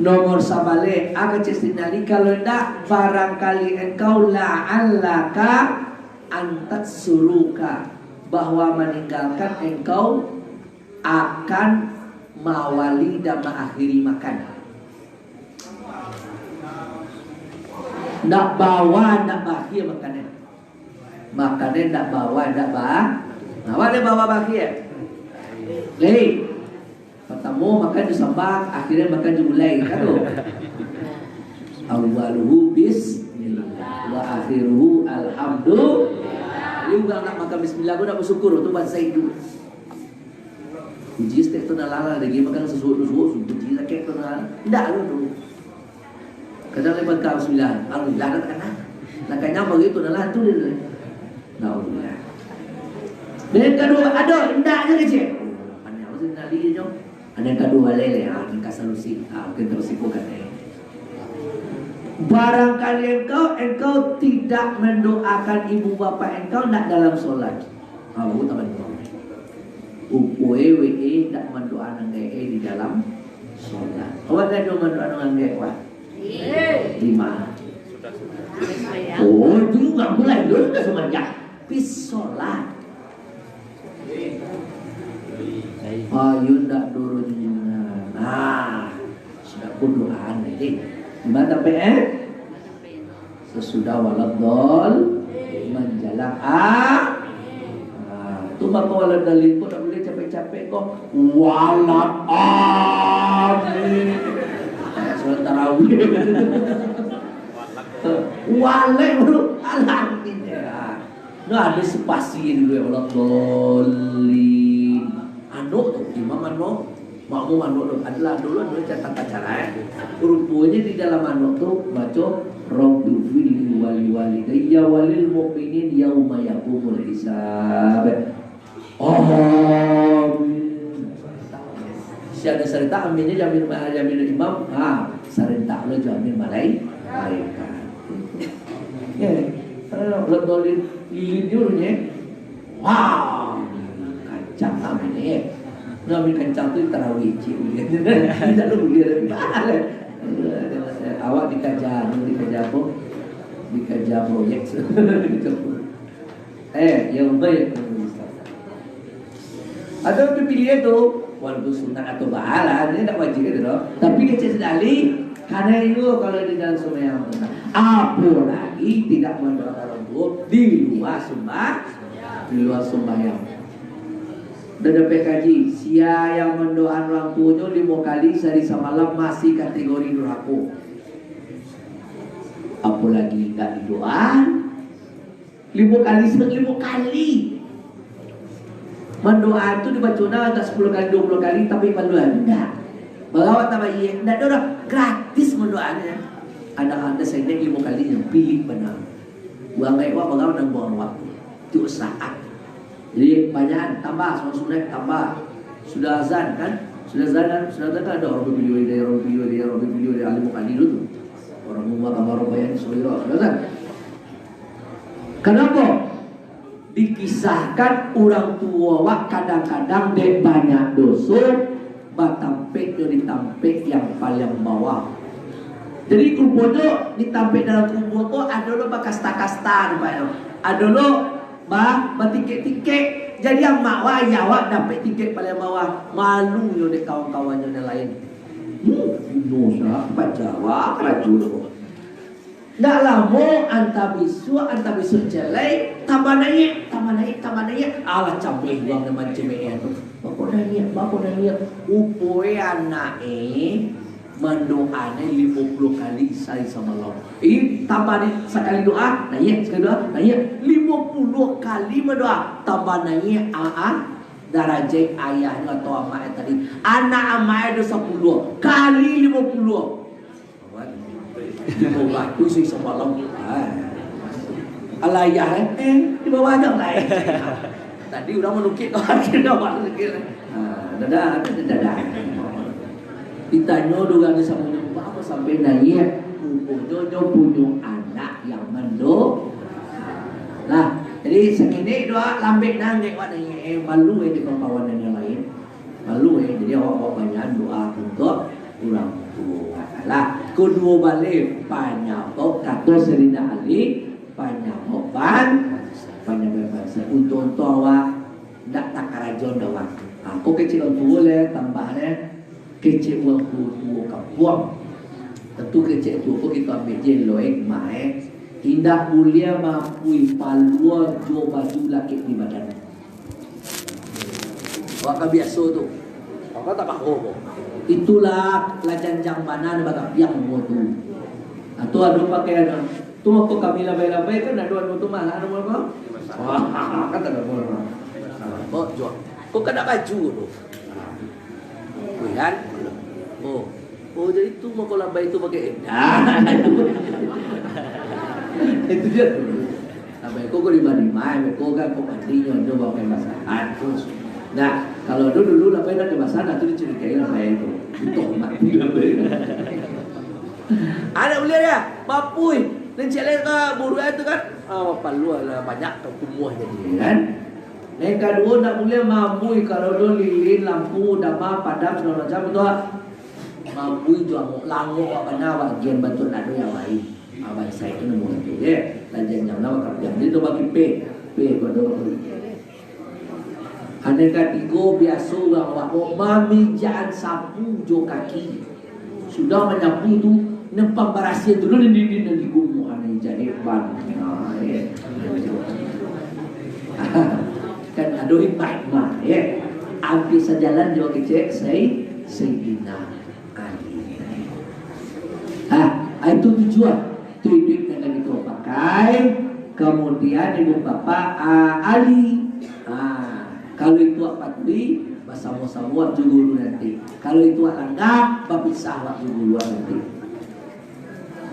Nomor sabaleh, a kecil Saidina Ali, kalau ndak, barangkali engkau, la'allaka an tatruka, bahwa meninggalkan engkau akan mawali dan maakhiri makan. Ndak bawa, ndak bakhia makanan. Makanan ndak bawa, ndak ba-, bawa deh bawa bakhia. Lei. Pertamo makan jo sambal, akhirnyo makan jo gulai, kan tu? Awaluhu bismillah, wa akhiruhu alhamdulillah. Jadi urang nak makan bismillah tu nak bersyukur, tu bansa hidup. Puji stek tu nak lalai lagi, makan sasuok-suok, puji sakit tu nak. Ndak lu tu. Kadang lepas kau sembilan, alhamdulillah, nak kanyang. Nak kanyang baru tu, nak lah tu dia. Alhamdulillah. Dan yang kedua, ada, indak je kecil. Pandai apa sih nali je, Jong? Ada yang kedua, lele, ha, tingkah solusi. Ha, mungkin terus ikutkan, eh. Barangkali engkau, engkau tidak mendoakan ibu bapa engkau nak dalam solat. Ha, baru tak bantu. Upo e, we e, dak mandoa nan gaek e di dalam solat. Awak dak ado mandoa nan gaek, wah? Lima. Oh, itu juga mulai dulu dah semenjak pis solat. Ayo ndak dulu ni. Nah, sudah kuduaan ni. Gimana, Pe, eh? Sesudah waladhdallin, manjalang a-, ah, tu mako waladhdallin ko dak buliah capek-capek ko. Walad amin. Solat tarawih. Walad baru alamin. Ya. Nah, ada spasi dulu ya, waladhdallin. Anok tu, imam anok. Makmum anok tu adalah dulu anu catatan cara, eh. Ruponyo di dalam anok tu baco, "Rabbighfirli wa liwalidayya wa lil mu'minin yauma yaqumul hisab." Amin. Sia ado sarentak aminnyo jamin, jamin imam, ha, sarentak lo jamin malai-, malaikat. Ya, kalau dolin lilin jurunyo, Wah, kancang amin ni. Nah, amin kancang tu tarawih cik. Tidak lu dia. Awak dikaja, dikaja apa? Dikaja proyek. Eh, yang baik. Atau dipilih tu, walaupun sunat atau bahala, dia tak wajib gitu loh. Tapi kecil sekali, karena itu kalau di dalam sembahyang, apalagi tidak mendoakan orang tua di luar sembah, di luar sembahyang. Dah dapat kaji, sia yang mendoakan orang tuanya lima kali sehari semalam masih kategori durhaka. Apalagi tak didoa, lima kali, lima kali. Mandoa tu dibaco nah agak sepuluh kali, dua puluh kali, tapi malu indak. Barawat tabayik, indak ada orang gratis mandoa ni. Anak anda saya naik lima kali yang pilih benar. Buang gaib wak, barawat dan buang waktu. Tiap saat. Jadi banyak tambah, sunnah tambah. Sudah azan kan? Sudah azan kan? Sudah azan kan ada orang berpilih dari, orang berpilih dari, orang berpilih dari alim kali dulu tu. Orang rumah kamar bayar sudah azan. Kenapa? Dikisahkan urang tuo awak kadang-kadang dek banyak doso, batampek jo di tampek yang paling bawah. Jadi ruponyo di tampek dalam kubua ko ado lo bakasta-kasta ruponyo. Ado lo ba-, batingkek-tingkek. Jadi amak wak, ayah wak dapek tingkek paling bawah. Malunyo dek kawan-kawannyo nan lain. Hmm, ino sa, pajawa karajo tu. Ndak lamo, antah bisuak, antah bisuak ciek lai, tambah naiak, tambah naiak, tambah naiak. Alah, cameh urang nan mancameh tu. Bako naiak, bako naiak. Rupo e anak e mandoa ne limo puluah kali sahari samalam. Eh, tambah ni sakali doa, naiak, sakali doa, naiak. Limo puluah kali mandoa, tambah naiak, a-, a-, Darajat ayahnyo atau amaknyo tadi. Anak amaknyo ado sapuluah kali limo puluah. Limo ratuih samalam. Alah ayah, eh, eh, di bawah aja lah, eh. Tadi urang manukik kau, akhirnyo abang manukik. Ha, dadah, dadah. Ditanyo doh gado samo nyo, "Baa sampai naiak?" Ruponyo nyo punyo anak yang mando. Nah, jadi sakini doa lambek nangek wak naiak, eh, malu, eh, di kawan-kawan yang lain. Malu, eh, jadi awak babanyak doa untuak urang tuo. Lah, kaduo baleh panyabab kato Sayyidina Ali, panyabab ban-, panyabab bansa. Untuak-untuak awak ndak takarajo ndak awak. Ha, ko kecek urang tuo leh, tambah leh, kecek urang tuo-tuo kampuang. Tantu kecek tuo ko kito ambiak je lo hikmah, eh. Indak buliah maapui palua jo baju lakek di badan. Awak ka biaso tu. Awak tak kaho ko. Itulah lah janjang bana bagapiang ko tu. Atau ado pakaian tu, mako kami labai-labai kan ado anu tu mah, anu apa? Wah, kan tak ada apa. Kok jual? Kok kada baju tu? Wih kan? Oh. Oh, jadi tu mako labai tu pakai. Ah, itu dia tu. Labai ko, ko lima-lima, ko kan ko mati nyo, nyo bawa kain basah. Ah, terus. Nah, kalau dulu, dulu labai nak kain basah, nah tu dicurigai labai tu. Toh mati labai. Anak ulian ya, maapui. Dan cek lain ka buruan tu kan. Ah, palua lah banyak ka kumuah jadi kan. Nan kaduo, ndak buliah maamui kalau do lilin, lampu, dama, padam, sagalo macam tu, ah. Maamui jo angok, langok awak bana, awak agian bantuak ndak ado yang lain. Abang sai tu namo tu, ye. Lajan jam enam ka jam, jadi tu bagi pe, pe pado. Nan katigo, biaso urang awak ko mamijakan sapu jo kaki. Sudah manyapu tu, nempang barasiah dulu nan di, nan di gumuan ni jadi ban. Nah, ya. Kan ado hikmah, ya. Hampir sajalan jo kecek Sai-, Sayyidina Ali. Ah, itu tujuan. Tu duit nan kami tu pakai. Kemudian ibu bapak, ah, Ali. Ah, kalau itu apa tadi, basamo-samo awak jo guru nanti. Kalau itu awak langgar, bapisah awak jo guru nanti.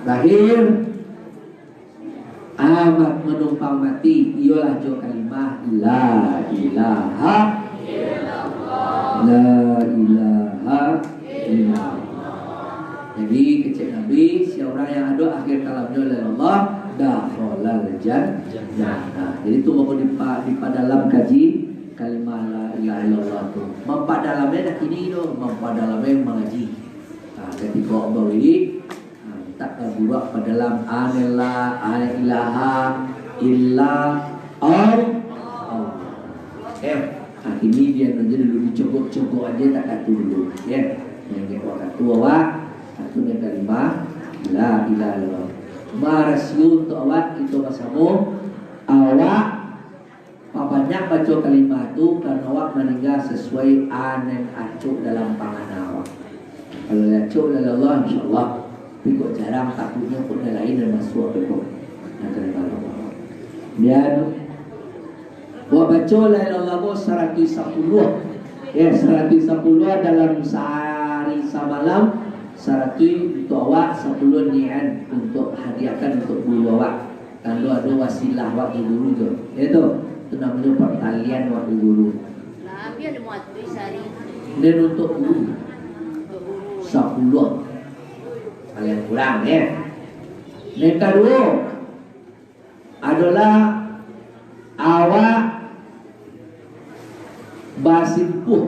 Terakhir, ah, ma-, manumpang mati, iyolah jo kalimah la ilaha illallah. La ilaha illallah. Jadi, kecek Nabi, sia urang yang ado akhir kalamnyo la ilaha illallah, dakhalal jan-, jannah. Jadi, tu mako dipa-, dipadalam kaji kalimah la ilaha illallah tu. Mampadalamnyo dak kini tu, mampadalamnyo mangaji. Nah, katiko bawirik, nah, mintak ka guru padalam, anillah, anilaha, illa, Allah. Eh, nah, kini dia aja dulu dicogok-cogok aja tak katu dulu. Ya, yang kek wakatu awak, satu yang kalimah, la ilaha illallah. Marasio untuak awak, kito basamo, awak pabanyak baco kalimah tu, karano awak maningga sasuai a nan acok dalam pangana awak. Kalau acok dalam Allah, insyaallah. Tapi kok jarang, takuiknyo kok nan lain nan masuak tu kok. Nan kalimah Allah. Kemudian, awak baco la ilaha illallah ko saratuih sapuluah. Ya, saratuih sapuluah dalam sahari samalam, saratuih untuak awak, sapuluah nian untuak hadiahkan untuak guru awak. Tando ado wasilah awak jo guru tu. Yo tu, tu namonyo partalian awak jo guru. Lah, habis limo ratuih sahari. Nan untuak guru. Sapuluah. Paling kurang, yo. Nan kaduo, adolah awak basimpuah.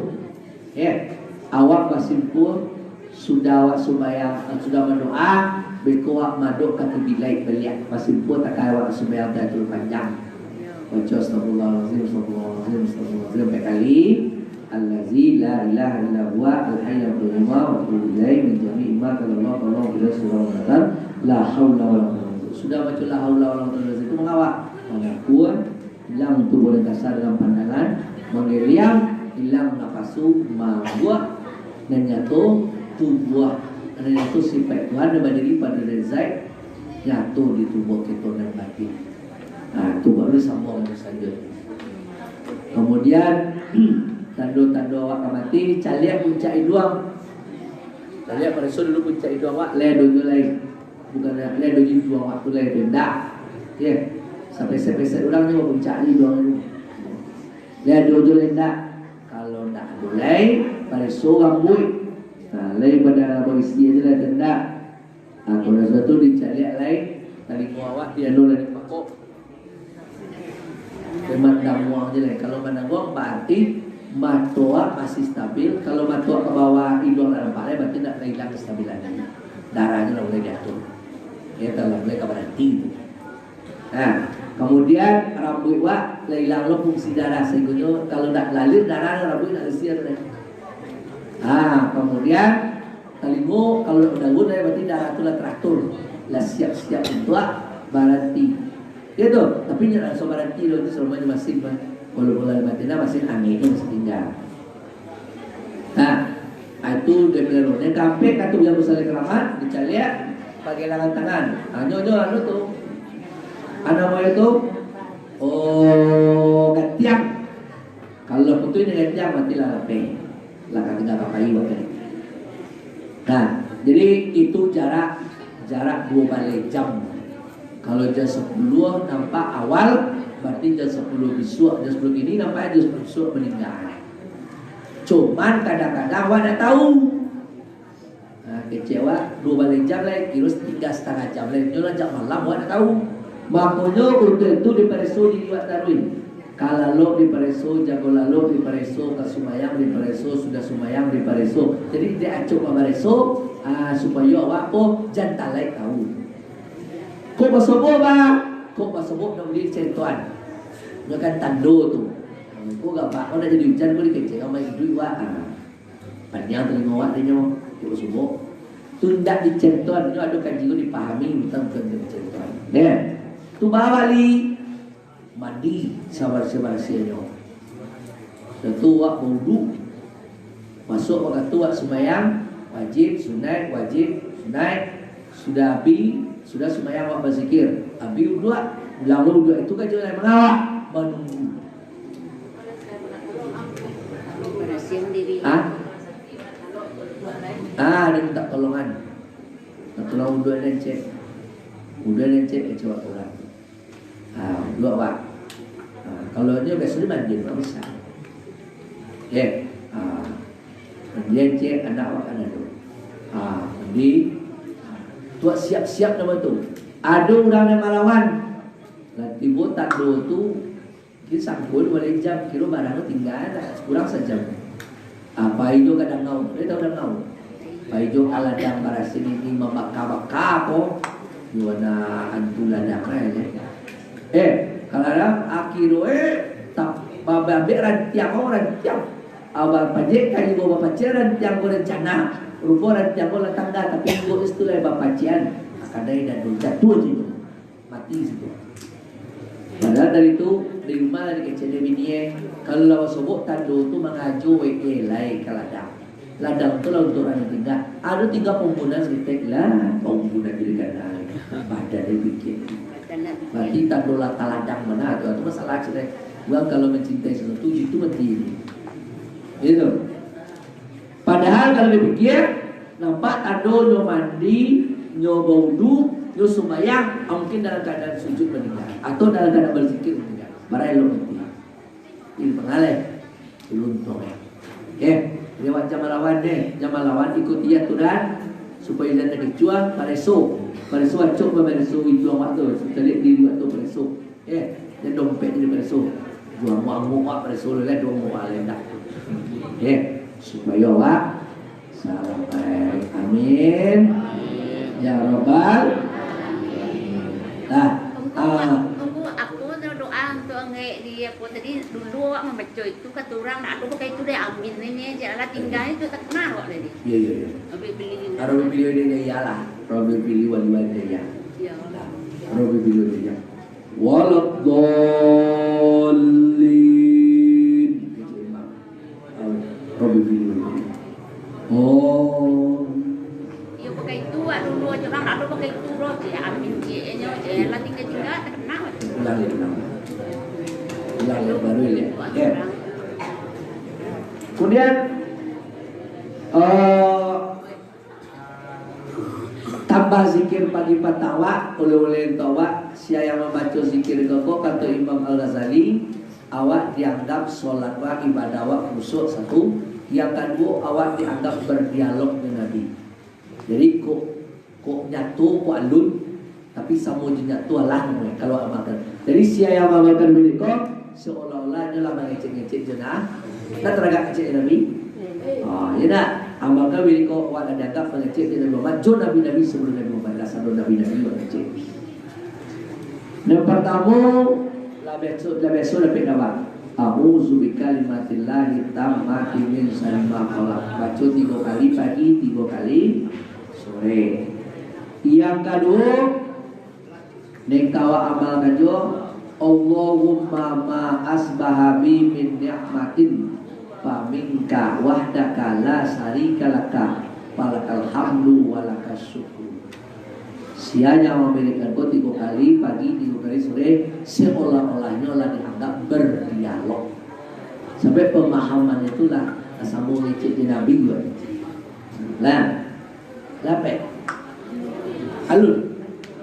Eh, awak basimpuah, sudah awak sumbayang, sudah mandoa, beko awak madok ka kiblat baliak, basimpuah takai awak sumbayang Tahiyatul Panjang. Baco astagfirullahalazim, astagfirullahalazim, astagfirullahalazim, ambiak kali. Allazi la ilaha illa huwa al hayyul qayyum wa atubu ilaihi min jami'i ma qala Allah ta'ala fi surah Al-Baqarah. La haula wala quwwata. Sudah baco la haula wala quwwata illa billah, itu mangawak. Mangaku, ilang tubuah nan kasa dalam pandangan, manggeliang, ilang napasu, mambuak, nan nyato tubuah, nan nyato sifat Tuhan nan badiri pado dari zat, nyato di tubuah kito nan batin. Nah, tu baru sambung sajo. Kemudian, Tando-tando awak ka mati, caliak puncak iduang. Caliak pareso dulu puncak iduang awak, lai ado juo lai. Bukan lai ado juo iduang awak tu lai tu, indak. Ye. Sapesek-pesek urang juo puncak iduang tu. Lai ado juo lai indak. Kalau indak ado lai, pareso rambuik. Nah, lai pado barisi ajo lah, indak. Ah, kalau sudah tu dicaliak lai, talingo awak di anu lai dipakok. Memang damuang je lai. Kalau manangguang, berarti mato awak masih stabil. Kalau mato awak ka bawah, iduang nak nampak lai, berarti nak ilang kestabilan. Darah je lah mulai diatur. Ya, kalau mulai ka baranti tu. Nah, kemudian rambuik wak lah ilang lo fungsi darah, sehingga kalau nak lalir darah, rambuik nak lesian deh. Ah, kemudian talingo kalau daun deh, berarti darah tu lah teratur, lah siap-siap untuk baranti. Ya tu, tapi nyo langsung baranti lo, itu selama masih mah. Kalau bola mati nah, masih angin tu masih tinggal. Nah, itu dia punya roh. Yang kaampek, kata Buya Musa Keramat, dicaliak pakai langan tangan. Nah, nyo, nyo, anu tu. Anu apa itu? Oh, gantiang. Kalau putus dengan gantiang, matilah lapeh. Lah, kata tinggal pakai buat tadi. Nah, jadi itu jarak, jarak dua baleh jam. Kalau jam sepuluh nampak awal, berarti jam sepuluh bisuak, jam sepuluh kini nampak, jam sepuluh bisuak maningga. Cuman kadang-kadang awak ndak tahu. Nah, kecek awak, dua baleh jam lai, kiro tingga satangah jam lai. Nyo lah jak malam, awak ndak tahu. Makonyo, untuak itu dipareso diri awak taruih. Ka lalok dipareso, jago lalok dipareso, ka sumayang dipareso, sudah sumayang dipareso. Jadi, dek acok bapareso, ah, supayo awak apo, jan talek tahu. Kok basobok, ba? Kok basobok nak bali centoan. Nyo kan tando tu. Kok gabak, kok nak jadi ujan, kok dikecek, kok main iduik, wak. Ah. Panjang talingo awak, dinyo, kok basobok. Tu ndak dicentoan, nyo ado kaji ko dipahami, bukan, bukan dicentoan. Deh. Tu bawa bali. Mandi sabarasiah-barasiahnyo. Sudah tu, wak bauduak. Masuak wakatu wak sumbayang, wajib, sunaik, wajib, sunaik. Sudah abi, sudah sumbayang, wak bazikir. Abi uduak, ulang lo uduak. Itu kajo lai mangawak, manunggu. Barasiahan diri. Ah? Ah, ado minta tolongan. Minta tolong uduak den, cek. Uduak den, cek, kecek wak urang. Ah, uduak, wak. Ah, kalau nyo biaso nyo mandi, wak bisa. Oke. Ah, kemudian cek anak wak kan ado. Ah, mandi. Ah, tu wak siap-siap namo tu. Ado urang nan malawan. Lah tibo tando tu, kiro sangko dua baleh jam, kiro barang tu tingga lah, kurang sajam. Ah, pai jo ka dangau, kalian tahu dangau? Pai jo ka ladang barasiah ini, mambaka-baka apo? Yo, na antu ladang lah, yo. Eh, ka ladang, akiro, eh, tap-, ba-, baambiak rantiang, oh, rantiang. Ah, bapajek kayu, bapacian rantiang ko rancana. Rupo rantiang ko lah tangga, tapi ibo situ lah bapacian. Ah, kadai dado jatuah je tu. Mati situ. Padahal dari tu, di rumah lah dikecek dek bini, eh. Kalau lah basobok tando tu mangajo, eh, lai ka ladang. Ladang tu lah untuak urang nan tingga. Ado tingga ponggunan saketek lah, ponggunan jadi ganal. Badan dia pikir. Berarti tando lah ka ladang bana tu. Itu masalah cek, eh. Urang kalau mencintai sesuatu, itu mati. Gitu. Padahal kalau dipikia, nampak tando nyo mandi, nyo baudu, nyo sumbayang, ah, mungkin dalam keadaan sujud maningga, atau dalam keadaan bazikir maningga. Bara elok mati. Ini pangaleh. Ulun tong, eh. Oke, lewat jam malawan deh. Jam malawan ikuti aturan, supayo jan takicuah, pareso. Pareso acok, pareso itu awak tu. Caliak diri awak tu, pareso. Eh, jan dompet jadi pareso. Juo amuak-amuak wak pareso lah, duo amuak wak lah indak. Eh, supayo wak salamaik. Amin. Ya Rabbal. Nah, Tunggu, ah. Tunggu, aku tu doa untuk angek di apa tadi, dulu awak mambaco itu kata urang, nak ado pakai itu deh, amin ini aja lah, tinggal itu tak kenal awak tadi. Iya, iya, iya. Robbi pilih. Ah, Robbi pilih dia, iyalah. Robbi pilih wali-wali dia. Iya. Nah, Robbi pilih dia. Waladdallin. Robbi pilih. Oh. Iyo, pakai itu, aduh, dua je kan, aduh, pakai itu, bro, cik, amin, cik, inyo, cik, lah tinggal-tinggal, terkenal. Ulang ya, ulang. Ulang ya, baru ya. Ya. Kemudian, eh, tambah zikir pagi patang awak, oleh-oleh untuak awak, sia yang mambaco zikir ko, ko, kato Imam Al-Ghazali, awak dianggap solat awak, ibadah awak khusyuk, satu. Yang kaduo, awak dianggap berdialog dengan Nabi. Jadi, kok, kok nyato, kok alun, tapi samo jo nyato alah namonyo, kalau amalkan. Jadi, sia yang amalkan wirid ko, seolah-olah inyo lah mangecek-ngecek jo na-, nah, taragak ngecek jo Nabi. Ah, iyo ndak? Amalkan wirid ko, awak lah dianggap mangecek jo Nabi Muhammad, jo nabi-nabi sabalum Nabi Muhammad, lah sado nabi-nabi mangecek. Yang partamo, lah biaso, lah biaso dapek kabar. A'udzu bikalimatillahi tammati min syarri ma khalaq. Baco tigo kali pagi, tigo kali sore. Yang kaduo, nan ka awak amalkan juo, Allahumma ma asbaha bi min ni'matin fa minka wahdaka la syarika laka, falakal hamdu wa lakas syukru. Sia yang mamirikan ko tigo kali pagi, tigo kali sore, seolah-olahnyo lah dianggap berdialog. Sampai pemahaman itu lah samo ngecek di Nabi juga. Lah, lapeh. Alun.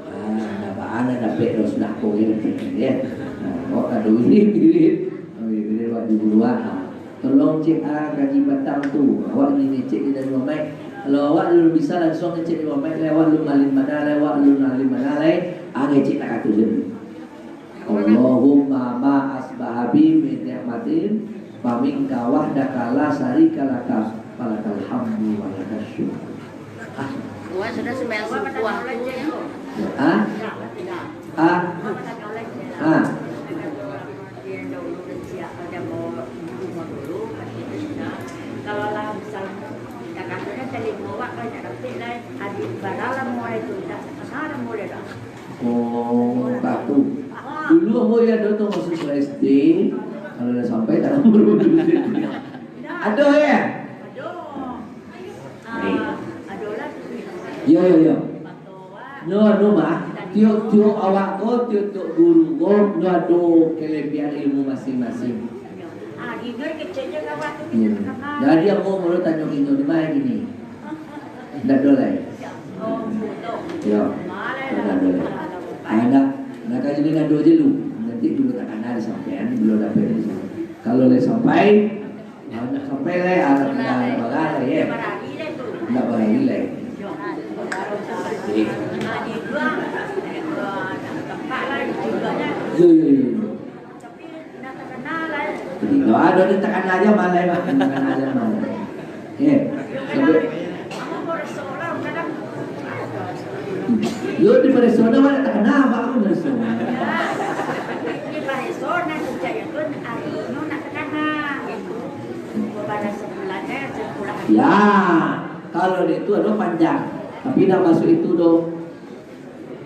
Ah, nak baa nak dapek dah sudah ko, ya. Ya. Nah, kok ada wirid, wirid. Wirid, wirid, waktu dulu, ah. Tolong cek, ah, kaji patang tu. Awak ni ngecek di dalam mic. Kalau awak alun bisa langsuang ngecek di dalam mic, lai awak alun alim bana, lai awak alun alim bana, lai, ah, ngecek tak kato je. Allahumma ma asbaha bi min ni'matin fa minka wahdaka la syarika laka, falakal hamdu wa lakas syukr. Ah. Wah, sudah sembahyang subuh aku. Ah? Ah? Ah? Kalau lah misal, dah katanya telimo awak banyak dapik lah, adik baralam mulai tu, dah sana dah mulai dah. Oh, batu. Dulu ambo ya ado tu masuak S D, kalau lah sampai tak tahu baru. Ado ya? Ado. Ah, ado lah tu. Yo, yo, yo. Nyo anu mah, tiok-tiok awak ko, tiok-tiok guru ko, nyo ado kelebihan ilmu masing-masing. Ah, gini keceknya kawan tu. Iya. Jadi ambo mulu tanyo inyo di mana gini? Ndak ado lai. Yo, ndak ado lai. Ah, ndak, ndak ka jadi nado je lu. Nanti dulu tak kana di sampean, belum dapek di sini. Kalau lai sampai, ah, ndak sampai lai, alat ndak, ndak bagah lai, ya. Ndak barani lai. Oke. Yo, yo, yo, yo. Tapi indak takana lai. Indak ado, indak takana aja malai, Pak. Indak takana aja malai. Eh, sampai. Yo, di Pareso dah, indak takana, Pak, Pareso. Di Pareso, nah, sejak itu, hari ini indak takana. Itu, baru sebulan, eh, sebulan. Ya, kalau itu ado panjang. Tapi indak masuk itu doh.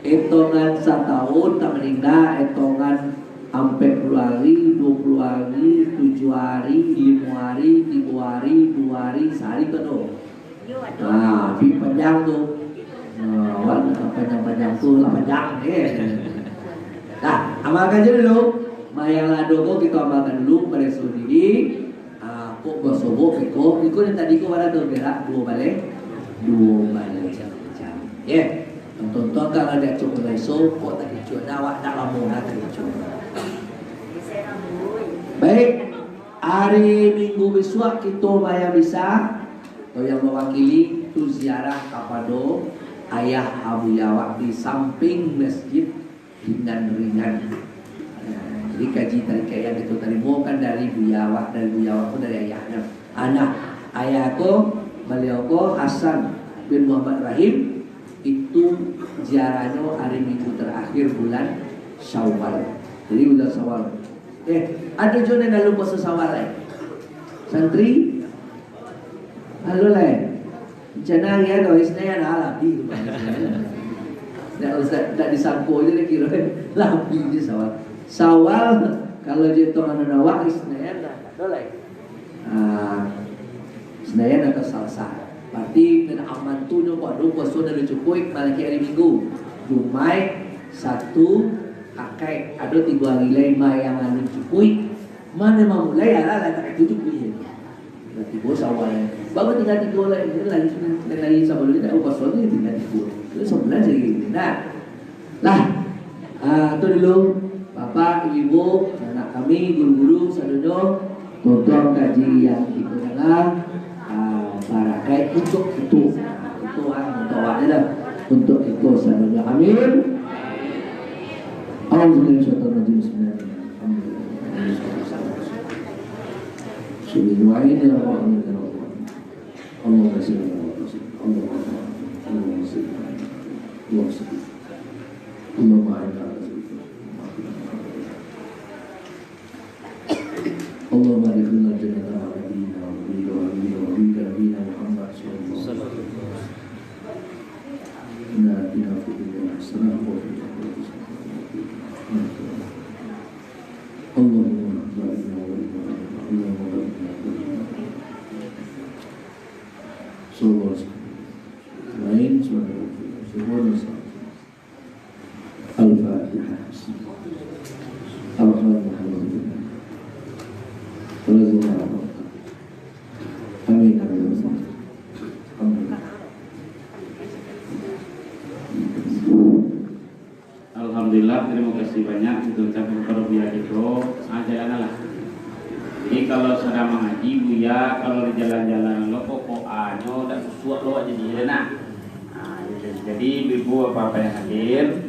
Etongan satahun tak maningga, etongan ampek puluah ari, duo puluah ari, tujuah ari, limo ari, tigo ari, duo ari, sahari penuh. Nah, tapi panjang tu. Nah, awak nak panjang-panjang tu lah panjang, eh. Nah, amalkan je dulu. Mayang lah ado ko, kito amalkan dulu, pareso diri. Ah, kok basobok iko, iko nan tadi ko bara tu, berak duo baleh, duo baleh jam. Ye, tonton kalau diacok mulai so, kok tak dicuak dah, awak dah lamo dah tak dicuak. Baik, hari Minggu bisuak kito bayar bisa, atau yang mewakili tu ziarah kapado ayah Abuya awak di samping masjid. Ringan-ringan. Nah, jadi kaji tarikaik yang kito tarimo kan dari buya awak, dari buya awak ko dari ayahnya. Ah, nah, ayah ko, baliau ko Hasan bin Muhammad Rahim, itu ziarahnyo hari Minggu terakhir bulan Syawal. Jadi bulan Syawal. Eh, ado juo nan lalu puaso Syawal lai? Santri? Halo, lai. Rencana hari ado, Isnin lah, lah, abih tu, Bang. Ndak usah, ndak disangko je lah kiro. Lah, abih je Syawal. Syawal, kalau dietong anu awak, Isnin lah, ado lai. Ah, Isnin atau Salasa. Berarti nan aman tu nyo kok ado puaso dari cukuik, malaki hari Minggu. Jumaik, Sabtu, Akaik. Ado tigo hari lai ma yang anu cukuik. Mano mamulai, alah, lah, tak itu cukuik je. Tigo Syawal. Baru tingga tigo lai, lain, lain, lain sabalun ni, dak kosong ni tingga tigo. Tu sabulan sajo ni. Nah. Lah. Ah, tu dulu, Bapak, Ibu, anak kami, guru-guru sadonyo, tonton kaji yang kito adalah, ah, barakaik untuak kito. Itu, ah, untuak awak je lah. Untuak kito sadonyo. Amin. Auzubillahi minasyaitonirrajim. Bismillahirrahmanirrahim. Allahumma salli ala Muhammad. Allahumma salli ala Muhammad. Allahumma salli ala Muhammad. Allahumma salli ala Muhammad. Allahumma salli ala Muhammad. Allahumma adkhilna jannata ma'a nabiyyina wa habibina wa habibika nabiyina Muhammad sallallahu alaihi wasallam. Rabbana atina fid dunya hasanah wa fil akhirati hasanah wa qina adzabannar. Allahumma barik lana wa barik lana. Allahumma barik lana wa barik lana. Sallallahu alaihi wasallam. Amin. Subhanallah. Al-Fatihah. Al-Fatihah. Amin. Amin. Amin. Alhamdulillah, terima kasih banyak untuk ucapan tarbiyah kito. Ah, jalanlah. Jadi, kalau sadang mangaji, Buya, kalau di jalan-jalan lo, pokok anyo dak susuak lo jadi, ya, nah. Ah, jadi, jadi, Ibu, Bapak yang hadir,